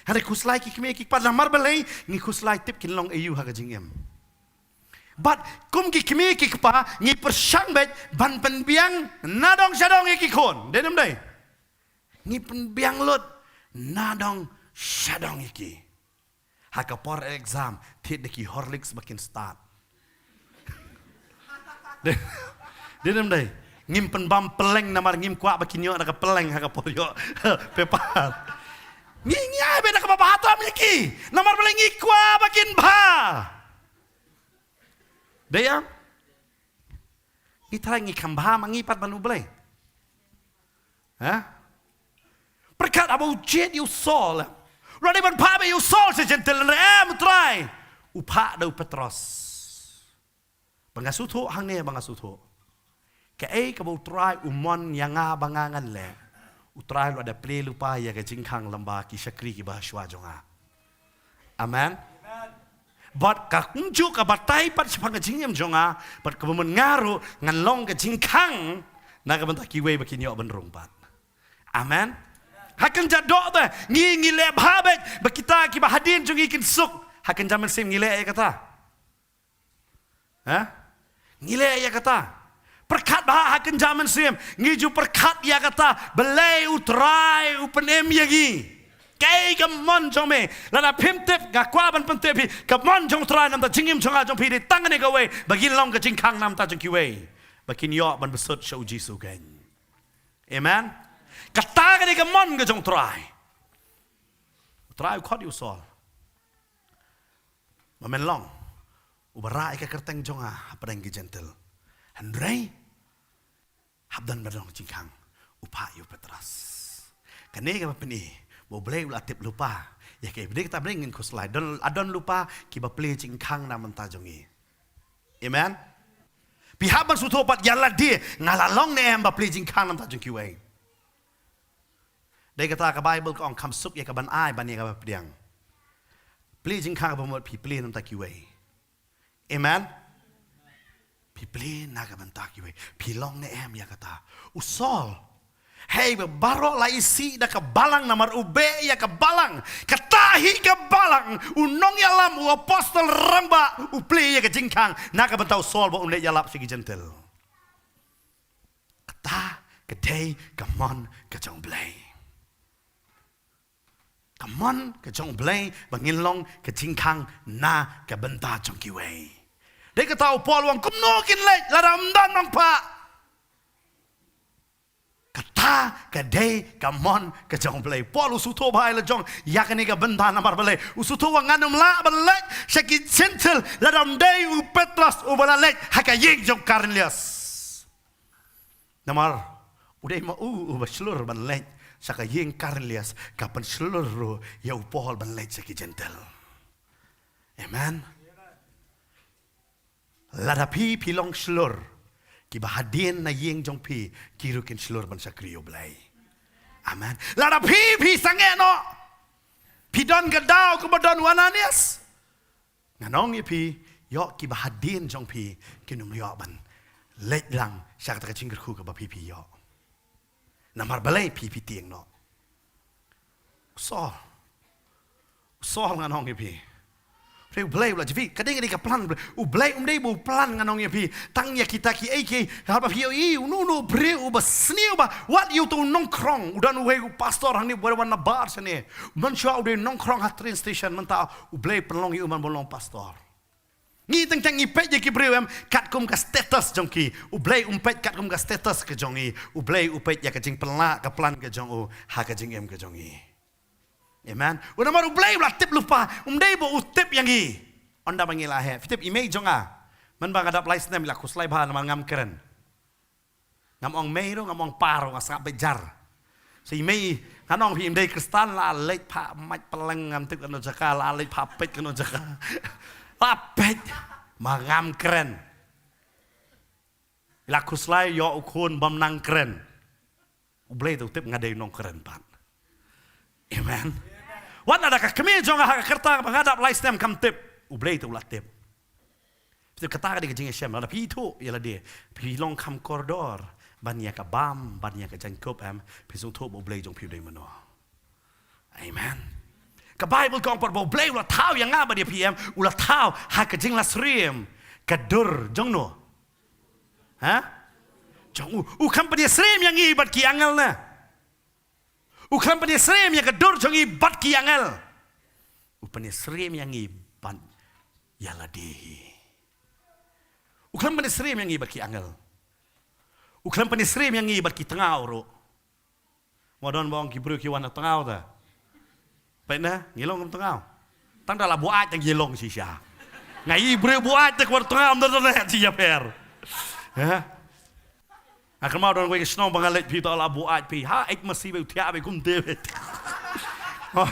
Hynrei khuslai ki kmie ki kpa namar balei, ngi khuslai tip kin long aïu ha ka jingim. Bad kum ki kmie ki kpa ngi pyrshang beit ban pynbiang nadong shadong ïa ki khun. Dei ne ym dei? Ngi pynbiang lut nadong shadong ïa ki. Ha ka por exam, thied da ki Horlicks ba kin stad. Dei, dei ne ym dei? Ngim pynbam pylleng namar ngim kwah ba kin ïoh da ka pylleng ha ka por ïoh paper. Ngi, ngi ai beit da kaba bha tam ïa ki. Namar balei? Ngi kwah ba kin bha. Dei ïa? Ngi tharai ngi kham bha ma ngi pat ban U Blei. Ha? Pyrkhat haba u jied ïa u Saul. U la dei ban phah beit ïa u Saul sha Jentil, hynrei em, u Trai u phah da u Petros. Ba nga sngewthuh hangne, ba nga sngewthuh. Kaei kaba u Trai u mon ïa nga ba nga ngan leh, u Trai u la da plie lypa ïa ka jingkhang lem bad ki shakri kiba shuwa jong nga. Amen. Bad ka kumjuh ka batai pat shaphang ka jingim jong nga, bad kaba mut nga ruh ngan long ka jingkhang na ka bynta kiwei ba kin ïoh ban rung pat. Amen. Ha kynja doh te ngi, ngi leh bha beit ba kita kiba hadien jong ngi kin suk. Ha kynja mynsiem ngi leh ïa kata. Ha? Ngi leh ïa kata. Pyrkhat bha ha kynja mynsiem. Ngi ju pyrkhat ïa kata. Balei u Trai u pynim ïa ngi? Kaei ka mon jong me? Lada phim tip, nga kwah ban pyntip phi. Ka mon jong u Trai namar ka jingim jong nga jong phi dei tang kane kawei. Ba ngin long ka jingkhang namar ka jong kiwei. Ba kin ïoh ban pyrsut sha u Jisu keiñ. Amen. Kata ka dei ka mon ka jong u Trai. U Trai u khot ïa u Saul. Ba men long uba rah ïa ka kyrteng jong nga hapdeng ki Jentil. Hynrei hap don ba don jingkhang, u phah ïa u Petros. Kane kaba pyni ba U Blei u la tip lypa ïa kaei. Ba dei kata ba ngin khuslai. Don, la don lypa kiba plie jingkhang na bynta jong ngi. Amen. Phi hap ban sngewthuh pat ïa lade, nga la long ne em ba plie jingkhang na bynta jong kiwei. Dei kata ka Bible ka ong kham suk ïa ka ban ai ban ïa kaba pdiang. Plie jingkhang ba mut phi plie na bynta kiwei. Amen. Phi plie na ka bynta kiwei. Phi long ne em ïa kata? U Saul, hei ba baroh la isih da ka balang namar u beh ïa ka balang. Kata hi ka balang, u nongïalam, u apostol rangbah, u plie ïa ka jingkhang na ka bynta u Saul ba un leit ïalap sha ki Jentil. Kata ka dei ka mon ka jong U Blei. Ka mon ka jong U Blei ba ngin long ka jingkhang na ka bynta jong kiwei. Dei kata u Paul u ong kumno kin leit lada ym don nongphah. Kata ka dei ka mon ka jong U Blei. Paul u sngewthuh bha ïa la jong ïa kane ka bynta namar balei? U sngewthuh ba ngan ym lah ban leit sha ki Jentil lada ym dei u Petros uba la leit ha ka ïing jong Kornelius. Namar u dei ma u uba shlur ban leit sha ka ïing Kornelius, ka pynshlur ruh ïa u Paul ban leit sha ki Jentil. Amen. Lada phi, phi long shlur, kiba hadien na ïing jong phi ki ruh kin shlur ban shakri U Blei. Amen. Lada phi, phi sangeh noh, phi don ka daw kumba don u Ananias. Ngan ong ïa phi, ïoh kiba hadien jong phi kin ym ïoh ban leit lang sha kata ka jingkyrkhu kaba phi, phi ïoh. Namar balei phi, phi tieng noh? U Saul, u Saul ngan ong ïa phi. Hynrei U Blei u la jubab, ka dei, ka dei ka plan U Blei. U Blei um dei ba u plan, ngan ong ïa phi, tang ïa kita kiei kiei. Haba phi ïohi uno uno u briew uba sniew bha, wat ïa uto u nongkhrong, u don uwei u pastor hangne uba wan nabar shane. Mynshuwa u dei nongkhrong ha train station, mynta U Blei pynlong ïa u ban long pastor. Ngi teng teng ngi peit ïa ki briew em katkum ka status jong ki. U Blei um peit katkum ka status ka jong ngi. U Blei u peit ïa ka jingpynlah, ka plan ka jong u ha ka jingim ka jong ngi. Amen. U namar U Blei u la tip lypa, um dei ba u tip ïa ngi. Ynda ba ngi la heh. Phi tip i mei jong nga, mynba nga dap lai snem i la khuslai bha namar ngam kren. Ngam ong mei ruh, ngam ong pa ruh, nga sngap beit jar. So i mei, ngan ong phi, im dei Khristan, la leit phah mait pylleng, ngam tip kano jaka, la leit phah peit kano jaka. La peit, ma ngam kren. I la khuslai, ïoh u khun bym nang kren. U Blei te u tip nga dei nongkren pat. Amen. Wat lada ka kmie jong nga ha ka rta ba nga dap lai snem kam tip, U Blei te u la tip. Phi tip, kata ka dei ka jingïashem. Lada phi ithuh ïa lade, phi long kham kordor ban ïa ka bam, ban ïa ka jaiñkup em, phi sngewthuh ba U Blei jong phi u dei mano. Amen. Ka Baibl ka ong pat ba U Blei u la thaw ïa nga bad ïa phi em, u la thaw ha ka jingïasyriem ka dur jong no? Ha? Jong u. U khlem pynïasyriem ïa ngi bad ki angel ne? U khlem pynïasyriem ïa ka dur jong ngi bad ki angel. U pynïasyriem ïa ngi bad ïa lade hi. U khlem pynïasyriem ïa ngi bad ki angel. U khlem pynïasyriem ïa ngi bad ki tngaw ruh. Mo don ba ong ki briew ki wan na tngaw ta. Peit na, ngi long kum tngaw. Tang da la buaid tang ngi long shisha. Nga i briew buaid te kwar tngaw, ym don, don, don shisha pher. Ha? Nga kynmaw don wei ka shnong ba nga leit phi, ta la buaid phi. Ha, eit masi ba u thiah ba kumte ba. Oh.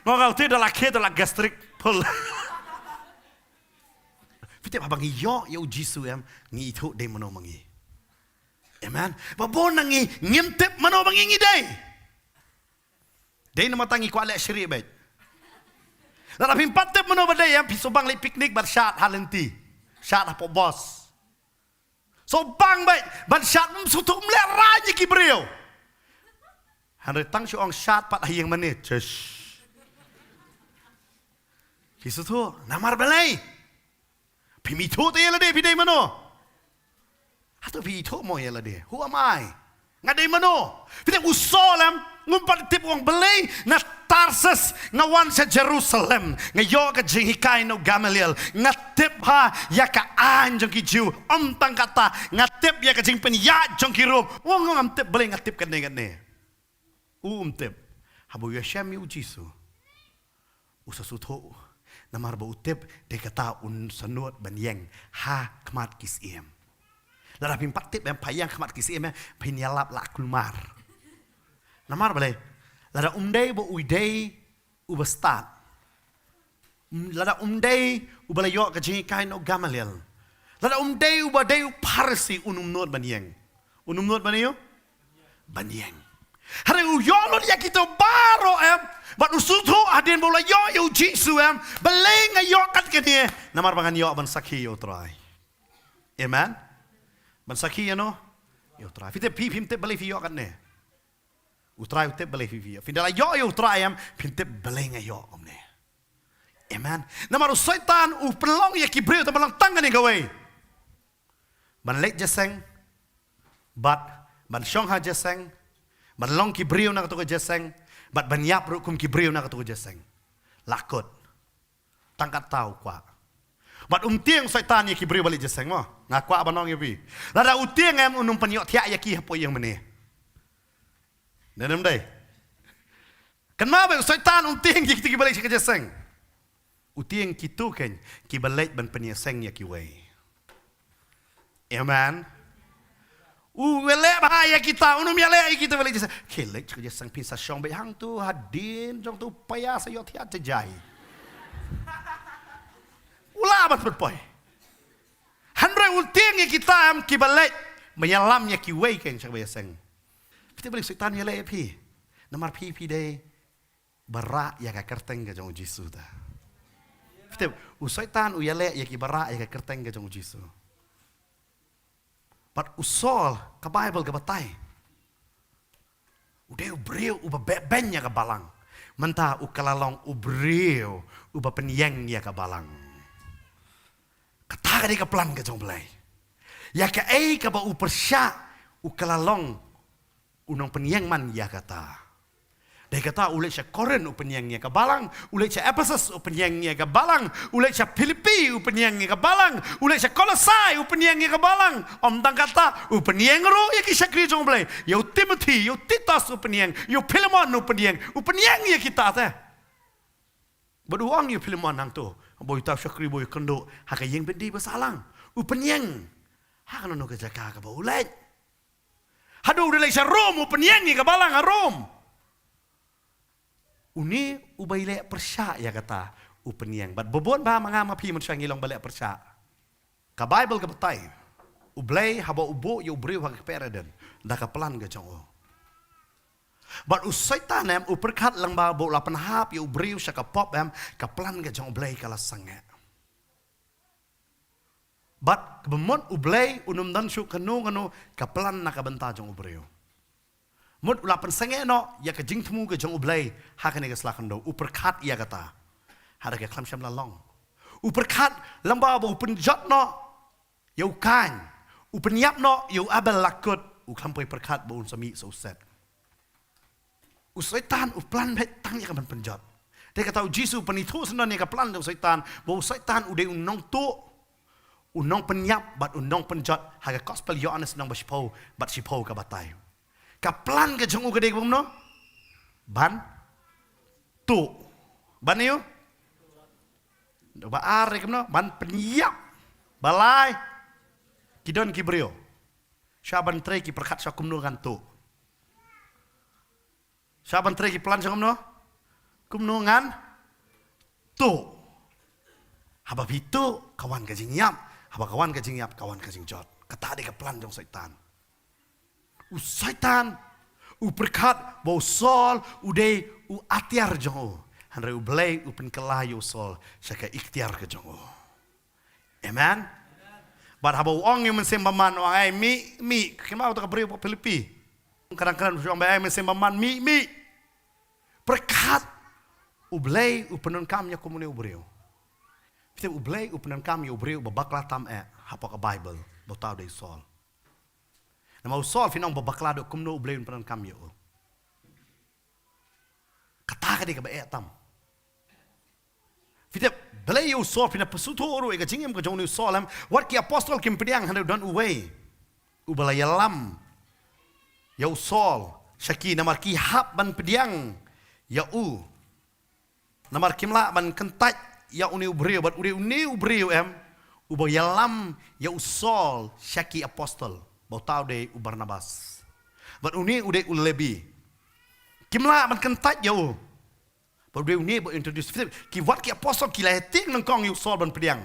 Ngo nga u thiah da la khe da la gastric pull. Phi tip, haba ngi ïoh ïa u Jisu em, ngi ithuh dei mano ma ngi. Amen. Ba bun na ngi ngim tip mano ma ngi ngi dei. Dei namar tang ngi kwah leh shrieh beit. Lada phim pat tip mano ba dei em, phi shu bang leit picnic bad shad ha lynti. Shad hapoh bos. Shu bang beit ban shad, ym shu thum leh rain ïa ki briew. Hynrei tang shu ong shad pat ha ïing mane, chesh. Phi sngewthuh namar balei? Phim ithuh te ïa lade phi dei mano. Hato phi ithuh mo ïa lade? Who am I? Nga dei mano? Phi tip, u Saul em, um pat tip, u ong balei na Tarsus nga wan sha Jerusalem, nga ïoh ka jinghikai na u Gamaliel, nga tip ha ïa ka aiñ jong ki Jiw. Ym tang kata, nga tip ïa ka jingpynïaid jong ki Rom. U ong ngam tip, balei nga tip kane kane. U ym tip. Haba u ïashem ïa u Jisu, u sa sngewthuh. Namar ba u tip, dei kata un sa nud ban ïeng ha khmat ki syiem. Lada phim pat tip em, pha ïeng ha khmat ki syiem em, phin ïalap la kulmar. Namar balei? Lada um dei ba u dei uba stad, lada um dei uba la ïoh ka jinghikai na u Gamaliel, lada um dei uba dei u Pharisi, un ym nud ban ïeng. Un ym nud ban ïeng. Ban ïeng. Hynrei u ïoh lut ïa kito baroh em, bad u sngewthuh hadien ba u la ïoh ïa u Jisu em, balei nga ïoh kat kane? Namar ba ngan ïoh ban sakhi ïa u Trai. Amen. Ban sakhi ïa no? Ïa u Trai. Phi tip, phi, phim tip balei phi ïoh katne. U Trai u tip balei phi, phi ïoh. Phi da la ïoh ïa u Trai em, phim tip balei nga ïoh kumne. Amen. Namar u Soitan u pynlong ïa ki briew te ban long tang kane kawei. Ban leit jingïaseng, bad ban shong ha jingïaseng, ban long ki briew na kato ka jingïaseng, bad ban ïap ruh kum ki briew na kato ka jingïaseng. La kut. Tang katta u kwah. Bad um tieng Soitan ïa ki briew ba leit jingïaseng mo. Nga kwah ban ong ïa phi. Lada u tieng em un ym pynïohthiah ïa ki hapoh ïing mane. Dei ne ym dei? Kynmaw beit u Soitan um tieng ïa kito ki ba leit sha ka jingïaseng. U tieng kito kein ki ba leit ban pynïaseng ïa kiwei. Amen. U ïaleh bha ïa kita, un ym ïaleh ïa kita ba leit jingïaseng. Ki leit sha ka jingïaseng phin sa shong beit hangto hadien jong to, paya sa ïohthiah jai. U lah ban pynpoi. Hynrei u tieng ïa kita em ki ba leit ban ïalam ïa kiwei kein sha ka jingïaseng. Phi tip balei u Soitan u ïaleh ïa phi? Namar phi, phi dei ba rah ïa ka kyrteng ka jong u Jisu te. Phi tip, u Soitan u ïaleh ïa ki ba rah ïa ka kyrteng ka jong u Jisu. Bad u Saul, ka Baibl ka batai, u dei u briew uba beh beiñ ïa ka balang. Mynta u ka la long u briew uba pynïeng ïa ka balang. Kata ka dei ka plan ka jong u Blei. Ïa kaei kaba u pyrshah, u ka la long u nongpynïeng man ïa kata. Dei kata u leit sha Korinth u pynïeng ïa ka balang, u leit sha Ephesus u pynïeng ïa ka balang, u leit sha Philippi u pynïeng ïa ka balang, u leit sha Kolosai u pynïeng ïa ka balang. Ym tang kata, u pynïeng ruh ïa ki shakri jong u Blei, ïa u Timothy, ïa u Titus u pynïeng, ïa u Philemon u pynïeng, u pynïeng ïa kita te. Bad u ong ïa u Philemon hangto, ba u ïa uta u shakri ba u ïakynduh ha ka ïing byndi ba sahlang. U pynïeng ha kano kano ka jaka kaba u leit. Haduh u da leit sha Rom, u pynïeng ïa ka balang ha Rom. Une uba ïaleh pyrshah ïa kata, u pynïeng. Bad ba bun ba ma nga ma phi mynshuwa ngi long ba leh pyrshah. Ka Baibl ka batai, u Blei haba u buh ïa u briew ha ka kper Eden, da ka plan ka jong u. Bad u Soitan em, u pyrkhat lyngba ba u la pynhap ïa u briew sha ka pop em, ka plan ka jong u Blei ka la sangeh. Bad kaba mut u Blei un ym don shuh kano kano ka plan na ka bynta jong u briew. Mut u la pynsangeh noh ïa ka jingthmu ka jong u Blei ha kane ka sla khyndew, u pyrkhat ïa kata. Hynrei ka khlem shym la long. U pyrkhat lyngba ba u pynjot noh ïa u Kain, u pynïap noh ïa u Abel, la kut, u khlem poi pyrkhat ba un sa mih sa u Set. U Soitan u plan beit tang ïa ka ban pynjot. Te kata u Jisu u pynithuh syndon ïa ka plan jong u Soitan, ba u Soitan u dei u nongtuh, u nongpynïap bad u nongpynjot. Ha ka Gospel Ïoannis lynnong ba shiphew bad shiphew ka batai, ka plan ka jong u ka dei kumno? Ban tuh. Ban ïoh? Ba ar dei kumno? Ban pynïap. Ba lai, ki don ki briew, sha ban trei ki pyrkhat sha kumno ngan tuh. Sha ban trei ki plan sha kumno? Kumno ngan tuh. Haba phi tuh ka wan ka jingïap. Haba ka wan ka jingïap ka wan ka jingjot. Kata dei ka plan jong u Soitan. U Soitan u pyrkhat ba u Saul u dei u atiar jong u. Hynrei u Blei u pynkylla ïa u Saul sha ka iktiar ka jong u. Amen. Bad haba u ong ïa u Mynsiem Bymman, u ong, "Ai, mih, mih." Kynmaw uta ka briew Philippi. Kadang kadang u ong, "Ai, Mynsiem Bymman, mih, mih." Pyrkhat, u Blei u pyndonkam ïa kumne u briew. Phi tip, u Blei u pyndonkam ïa u briew ba bakla tam eh hapoh ka Baibl, ba uta u dei u Saul. Namar u Saul phin ong ba bakla, dei kumno u Blei un pyndonkam ïa u? Kata ka dei kaba eh tam. Phi tip, balei ïa u Saul? Phin ïa pyrshah ruh ïa ka jingim ka jong une u Saul em. Wat ki apostol kim pdiang, hynrei don uwei uba la ïalam ïa u Saul sha ki, namar ki hap ban pdiang ïa u. Namar kim lah ban kyntait ïa une u briew, bad u dei une u briew em uba ïalam ïa u Saul sha ki apostol, ba uta u dei u Barnabas. Bad une u dei u Lebi. Kim lah ban kyntait ïa u. Bad u dei une ba introduce. Phi tip, ki, wat ki apostol ki la ïa tieng nyngkong ïa u Saul ban pdiang.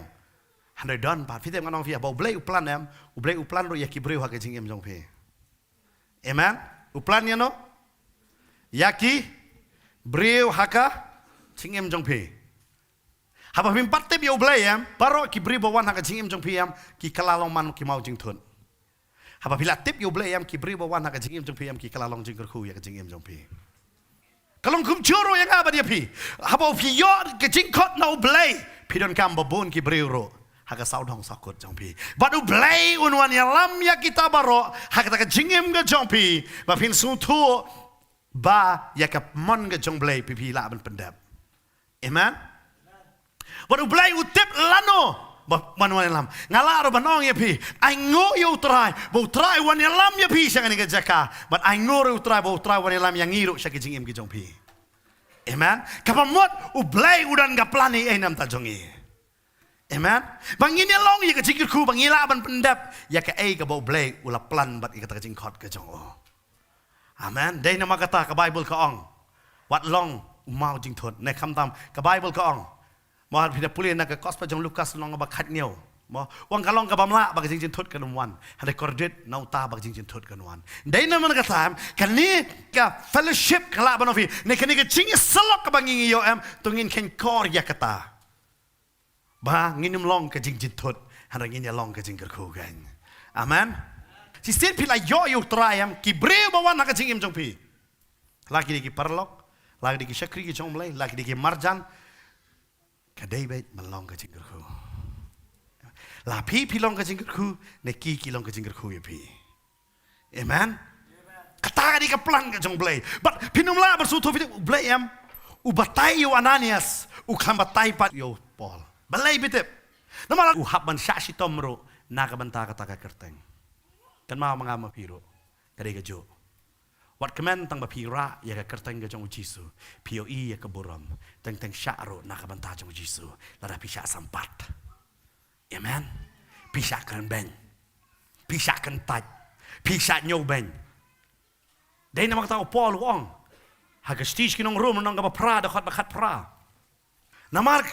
Hynrei don pat, phi tip, ngan ong phi, ba u Blei u plan em, u Blei u plan ruh ïa ki briew ha ka jingim jong phi. Amen. U plan ïa no? Ïa ki briew ha ka jingim jong phi. Haba phim pat tip ïa U Blei em, baroh ki briew ba wan ha ka jingim jong phi em, ki kylla long man ki maw jingthut. Haba phi la tip ïa U Blei em, ki briew ba wan ha ka jingim jong phi em, ki kylla long jingkyrkhu ïa ka jingim jong phi. Ka long kumjuh ruh ïa nga bad ïa phi. Haba phi ïoh ka jingkhot na U Blei, phi donkam ba bun ki briew ruh ha ka sawdong sawkut jong phi. Bad U Blei un wan ïalam ïa kita baroh ha kata ka jingim ka jong phi, ba phin sngewthuh ba ïa ka mon ka jong U Blei phi, phi lah ban pyndep. Amen. Bad U Blei u tip lano ba, ban wan ïalam. Nga lah ruh ban ong ïa phi, ainguh ïa U Trai, ba U Trai wan ïalam ïa phi sha kane ka jaka. Bad ainguh ruh ïa U Trai, ba U Trai wan ïalam ïa ngi ruh sha ki jingim ki jong phi. Amen. Kaba mut U Blei u don ka plan eiei na ka bynta jong ngi. Amen. Ba ngin ïa long ïa ka jingkyrkhu, ba ngi lah ban pyndep ïa kaei kaba U Blei u la plan bad ïa kata ka jingkhot ka jong u. Amen. Dei namar kata ka Baibl ka ong, wat long u maw jingthut. Ne khamtam ka Baibl ka ong, mo, phi da pule na ka Gospel jong Lukas lynnong ba khathynñiew, mo, u ong ka long kaba mlah ba ka jingjynthut kan ym wan. Hynrei kordit na uta ba ka jingjynthut kan wan. Dei namar kata kane ka fellowship ka lah ban ong ïa phi, ne kane ka jingïasyllok kaba ngi ïoh em, to ngin khein kor ïa kata. Ba ngin ym long ka jingjynthut, hynrei ngin ïa long ka jingkyrkhu kan. Amen. Shisien phi la ïoh ïa U Trai em, ki briew ba wan ha ka jingim jong phi, la ki dei ki paralok, la ki dei ki shakri ki jong U Blei, la ki dei ki marjan, ka dei beit ban long ka jingkyrkhu. La phi phi long ka jingkyrkhu, ne ki ki long ka jingkyrkhu ïa phi. Amen. Kata ka dei ka plan ka jong U Blei. Bad phin ym lah ban sngewthuh, phi tip U Blei em, u batai ïa u Ananias, u khlem batai pat ïa u Paul. Balei phi tip? Namar u hap ban shah shitom ruh na ka bynta kata ka kyrteng. Kynmaw ma nga ma phi ruh, ka dei kajuh. Wat kmen tang ba phi rah ïa ka kyrteng ka jong U Jisu, phi ïohi ïa ka burom. Teng teng shah ruh na ka bynta jong U Jisu, lada phi shah sampat. Amen. Phi shah kren beiñ, phi shah kyntait, phi shah ñiewbeiñ. Dei namar kata u Paul u ong ha ka shithi sha ki nong Rom, lynnong kaba phra, dkhot ba khatphra, namar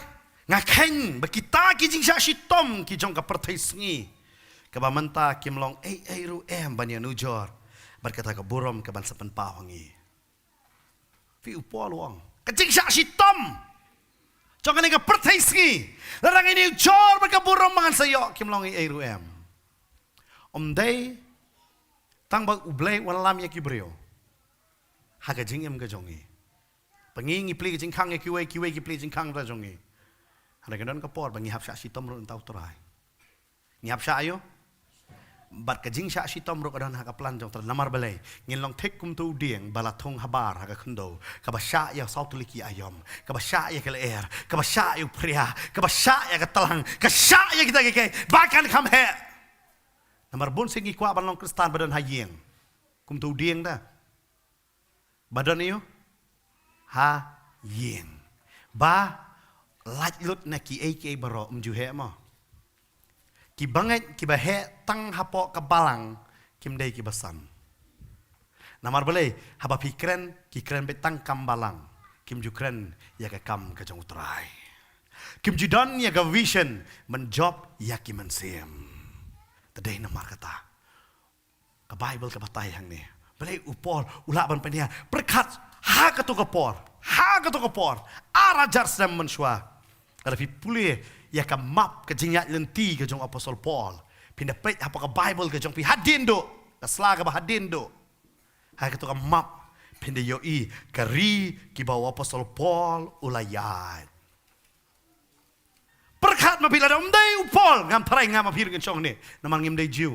nga kheiñ ba kita ki jingshah shitom ki jong ka pyrthei sngi kaba mynta kim long ei ei ruh em ban ïanujor bad kata ka burom kaban sa pynpaw ha ngi. Phi, u Paul u ong, ka jingshah shitom jong kane ka pyrthei sngi, lada ngin ïanujor bad ka burom ba ngan sa ïoh, kim long ei ei ruh em. Ym dei tang ba U Blei u wan ïalam ïa ki briew ha ka jingim ka jong ngi. Ba ngi ngi plie ka jingkhang ïa kiwei, kiwei ki plie jingkhang da jong ngi. Hynrei ka don ka por ba ngi hap shah shitom ruh na uta U Trai. Ngi hap shah ïa u. Bad ka jingshah shitom ruh ka don ha ka plan jong U Trai. Namar balei? Ngin long thik kum uto u dieng ba la thung habar ha ka khyndew, kaba shah ïa saw tylli ki aïom, kaba shah ïa ka lyer, kaba shah ïa u phria, kaba shah ïa ka tlang, ka shah ïa kita kiei kiei ba kan kham heh. Namar bun sien ngi kwah ban long Khristan ba don ha ïing, kum uto u dieng da. Ba don ïa u ha ïing, ba lait lut na kiei kiei baroh, ym ju heh mo. Ki bangeit kiba heh tang hapoh ka balang kim dei kiba san. Namar balei? Haba phi kren, ki kren beit tang kam balang, kim ju kren ïa ka kam ka jong U Trai. Kim ju don ïa ka vision ban jop ïa ki mynsiem. Te dei namar kata ka Baibl ka batai hangne. Balei u Paul u lah ban pynïar? Pyrkhat, ha kato ka por, ha kato ka por, ar hajar snem mynshuwa, lada phi pule ïa ka map ka jingïaid lynti ka jong u Apostol Paul, phin da peit hapoh ka Baibl ka jong phi hadien duh, ka sla kaba hadien duh, ha kato ka map phin da ïohi ka ri kiba u Apostol Paul u la ïaid. Pyrkhat ma phi, lada ym dei u Paul, ngam tharai nga ma phi ruh ngin shong hangne, namar ngim dei Jiw.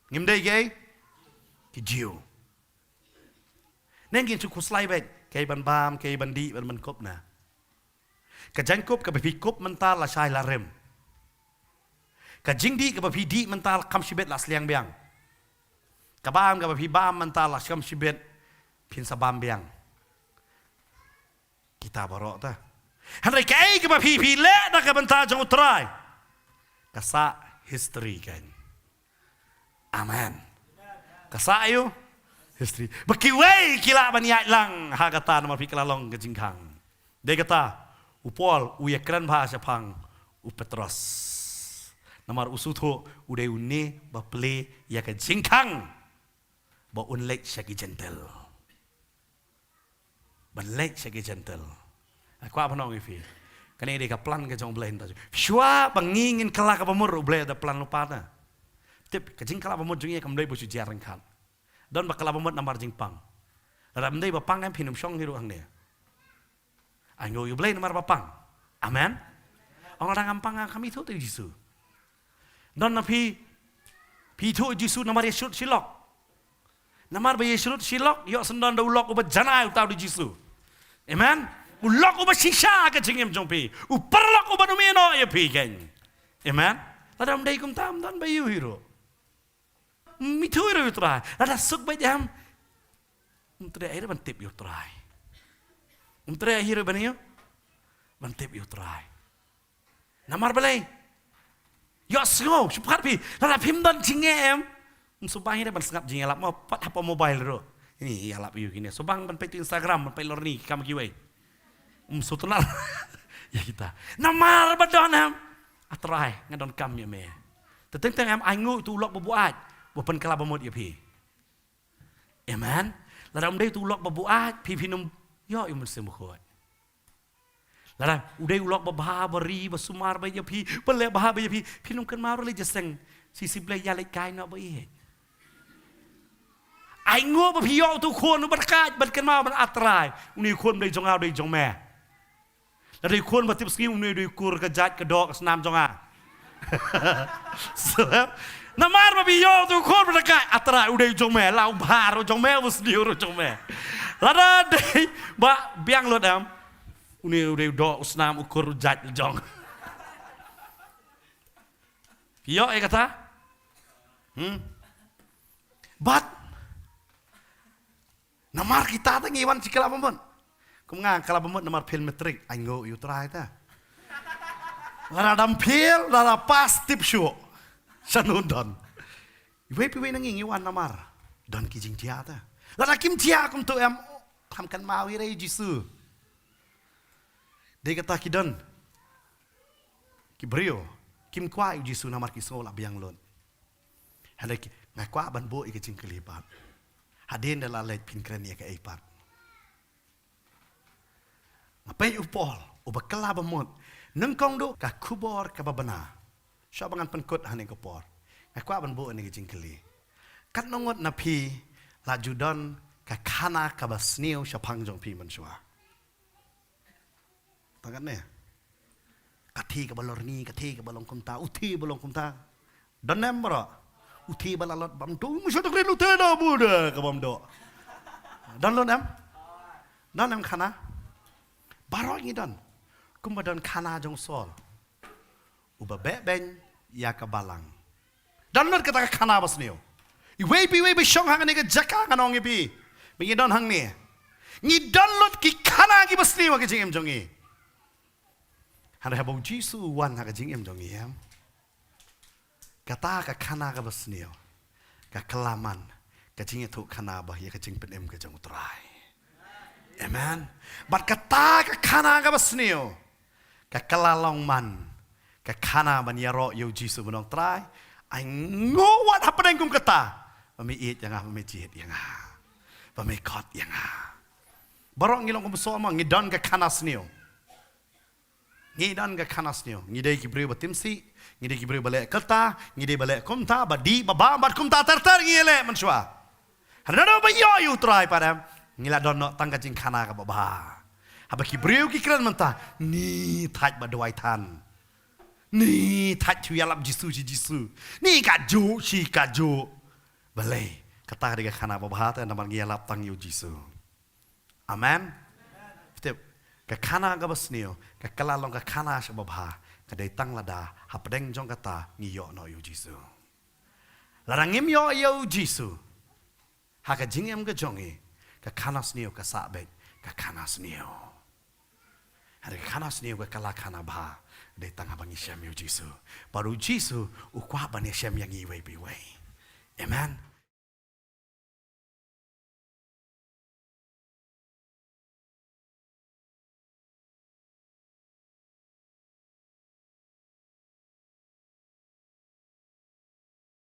Ngim dei kiei? Ki Jiw. Ne ngin shu khuslai beit, kaei ban bam, kaei ban dih, ban, ban kup na. Ka jingkup kaba phi kup mynta la shai la rim. Ka jingdih kaba phi dih mynta la kham shibit la sliang biang. Ka bam kaba phi bam mynta la kham shibit phin sa bam biang. Kita baroh ta. Hynrei kaei kaba phi, phi leh na ka bynta jong U Trai, ka sah history kan. Amen. Ka sah ïa u history. Ba kiwei ki lah ban ïaid lang ha kata namar phi kylla long ka jingkhang. Dei kata u Paul u ïakren bha shaphang u Petros. Namar u sngewthuh u dei une ba plie ïa ka jingkhang ba un leit sha ki Jentil. Ban leit sha ki Jentil. Nga kwah ban ong ïa phi, Kane dei ka plan ka jong U Blei mynta. Shuwa ba ngi ngin kylla ka bamut, U Blei u da plan lypa te. Tip, ka jingkylla bamut jong ngi kam dei ba shu jia ryngkat. Don ba kylla bamut namar jingpang. Lada ym dei ba pang em phin ym shong hi ruh hangne. Ai nguh ïa U Blei namar ba pang. Amen. Ong lada ngam pang kam ithuh te ïa U Jisu. Don na phi, phi ithuh ïa U Jisu namar ïa shrut shi lok. Namar ba ïa shrut shi lok, ïoh sngewdon da u lok uba janai, uta u dei U Jisu. Amen. U lok uba shisha ha ka jingim jong phi. U paralok uba ym ïehnoh ïa phi keiñ. Amen. Lada ym dei kumta ym don ba ïoh hi ruh. Ym ithuh hi ruh ïa U Trai. Lada suk beit em, ym treh hi ruh ban tip ïa U Trai. Ym treh hi ruh ban ïoh, ban tip ïa U Trai. Namar balei? Ïohsngew, shu pat phi. Lada phim don jingeh em, ym sngewbha hi ruh ban sngap jingïalap mo, pat hapoh mobile ruh. Ini ïalap ïa u kine. Sngewbha ban peit Instagram, ban peit lorni, ki kam kiwei. Ym sngewtynnat ïa kita. Namar ba don em, A Trai, nga donkam ïa me. Te teng teng em, ai nguh ïa uto u lok ba buaid, ba pynkylla bamut ïa phi. Amen. Lada ym dei uto u lok ba buaid, phi phin ym ïoh ïa u Mynsiem Bakhuid. Lada u dei u lok ba bha, ba ri, ba sumar bha ïa phi, ba leh bha bha ïa phi, phin ym kynmaw ruh lei jingïaseng shi shi blei, ïaleit kai noh ba ïeit. Ai nguh ba phi ïoh uto u khun uba dakaid, ban kynmaw ban, A Trai, une u khun ym dei jong nga, u dei jong me. Lada u dei u khun ba tipsngi, une u dei u kur, ka jait, ka doh, ka snam jong nga. So, namar ba phi ïoh uto u khun ba dakaid, A Trai, u dei jong me, la u bha ruh jong me, u sniew ruh jong me. Lada dei ba biang lut em, une u dei u doh, u snam, u kur, u jait, u jong. Phi ïoh ïa kata? Hmm? Bad namar kita te ngi wan sha kylla bamut. Kum nga kylla bamut namar fail matric, ai nguh ïa U Trai te. Lada dang fail, lada pass, tip shuh. Shano don? Iwei pa iwei na ngi ngi wan namar don ki jingjia te. Lada kim jia kumto em, kam kynmaw hi ruh ïa U Jisu. Dei kata ki don ki briew kim kwah ïa U Jisu namar ki sngew la biang lut. Hynrei ki, nga kwah ban buh ïa ka jingkylli pat. Hadien da la leit phin kren ïa kaei pat? Nga peit u Paul, uba kylla bamut. Nyngkong duh ka khubor kaba bna. Shuwa ba ngan pynkut hangne ka por, nga kwah ban buh ïa ka jingkylli. Katno ngut na phi la ju don ka khana kaba sniew shaphang jong phi mynshuwa? Tang katne. Ka thie kaba lorni, ka thie kaba long kumta, u thie ba long kumta. Don ne em baroh? U thie ba la lot bam tu, mu shu tuk rin u thie da bu da ka bam doh. Don lut em? Don em khana? Baroh ngi don. Kumba don khana jong u Saul, uba beh beiñ ïa ka balang. Don lut kata ka khana ba sniew. Iwei pa iwei ba shong hangne ka jaka, ngan ong ïa phi, ba ngi don hangne, ngi don lut ki khana kiba sniew ha ka jingim jong ngi. Hynrei haba U Jisu u wan ha ka jingim jong ngi, em, kata ka khana kaba sniew ka kylla man ka jingïathuhkhana bha ïa ka jingpynim ka jong U Trai. Amen. Bad kata ka khana kaba sniew ka kylla long man ka khana ban ïaroh ïa U Jisu ban ong, Trai, ai nguh wat hapdeng kum kata ba me ïeit ïa nga, ba me jied ïa nga, ba me khot ïa nga. Baroh ngi long kum u Saul mo, ngi don ka khana sniew. Ngi don ka khana sniew. Ngi dei ki briew ba timsih, ngi dei ki briew ba leh kata, ngi dei ba leh kumta, ba dih ba bam bad kumta ter ter ngi ïaleh mynshuwa. Hynrei haba ïoh ïa U Trai pat, em, ngi la don noh tang ka jingkhana kaba bha. Haba ki briew ki kren mynta, ni thait ba duwai than, ni thait shu ïalap Jisu shi Jisu, ni kajuh shi kajuh. Balei? Kata ka dei ka khana ba bha te namar ngi ïalap tang ïa U Jisu. Amen. Tip, ka khana kaba sniew ka kylla long ka khana sha ba bha, ka dei tang lada hapdeng jong kata ngi ïoh noh ïa U Jisu. Lada ngim ïoh ïa U Jisu ha ka jingim ka jong ngi, ka khana sniew ka sah beit ka khana sniew. Hynrei ka khana sniew ka kylla khana bha, dei tang haba ngi shem ïa U Jisu. Bad U Jisu u kwah ban ïashem ïa ngi iwei pa iwei. Amen.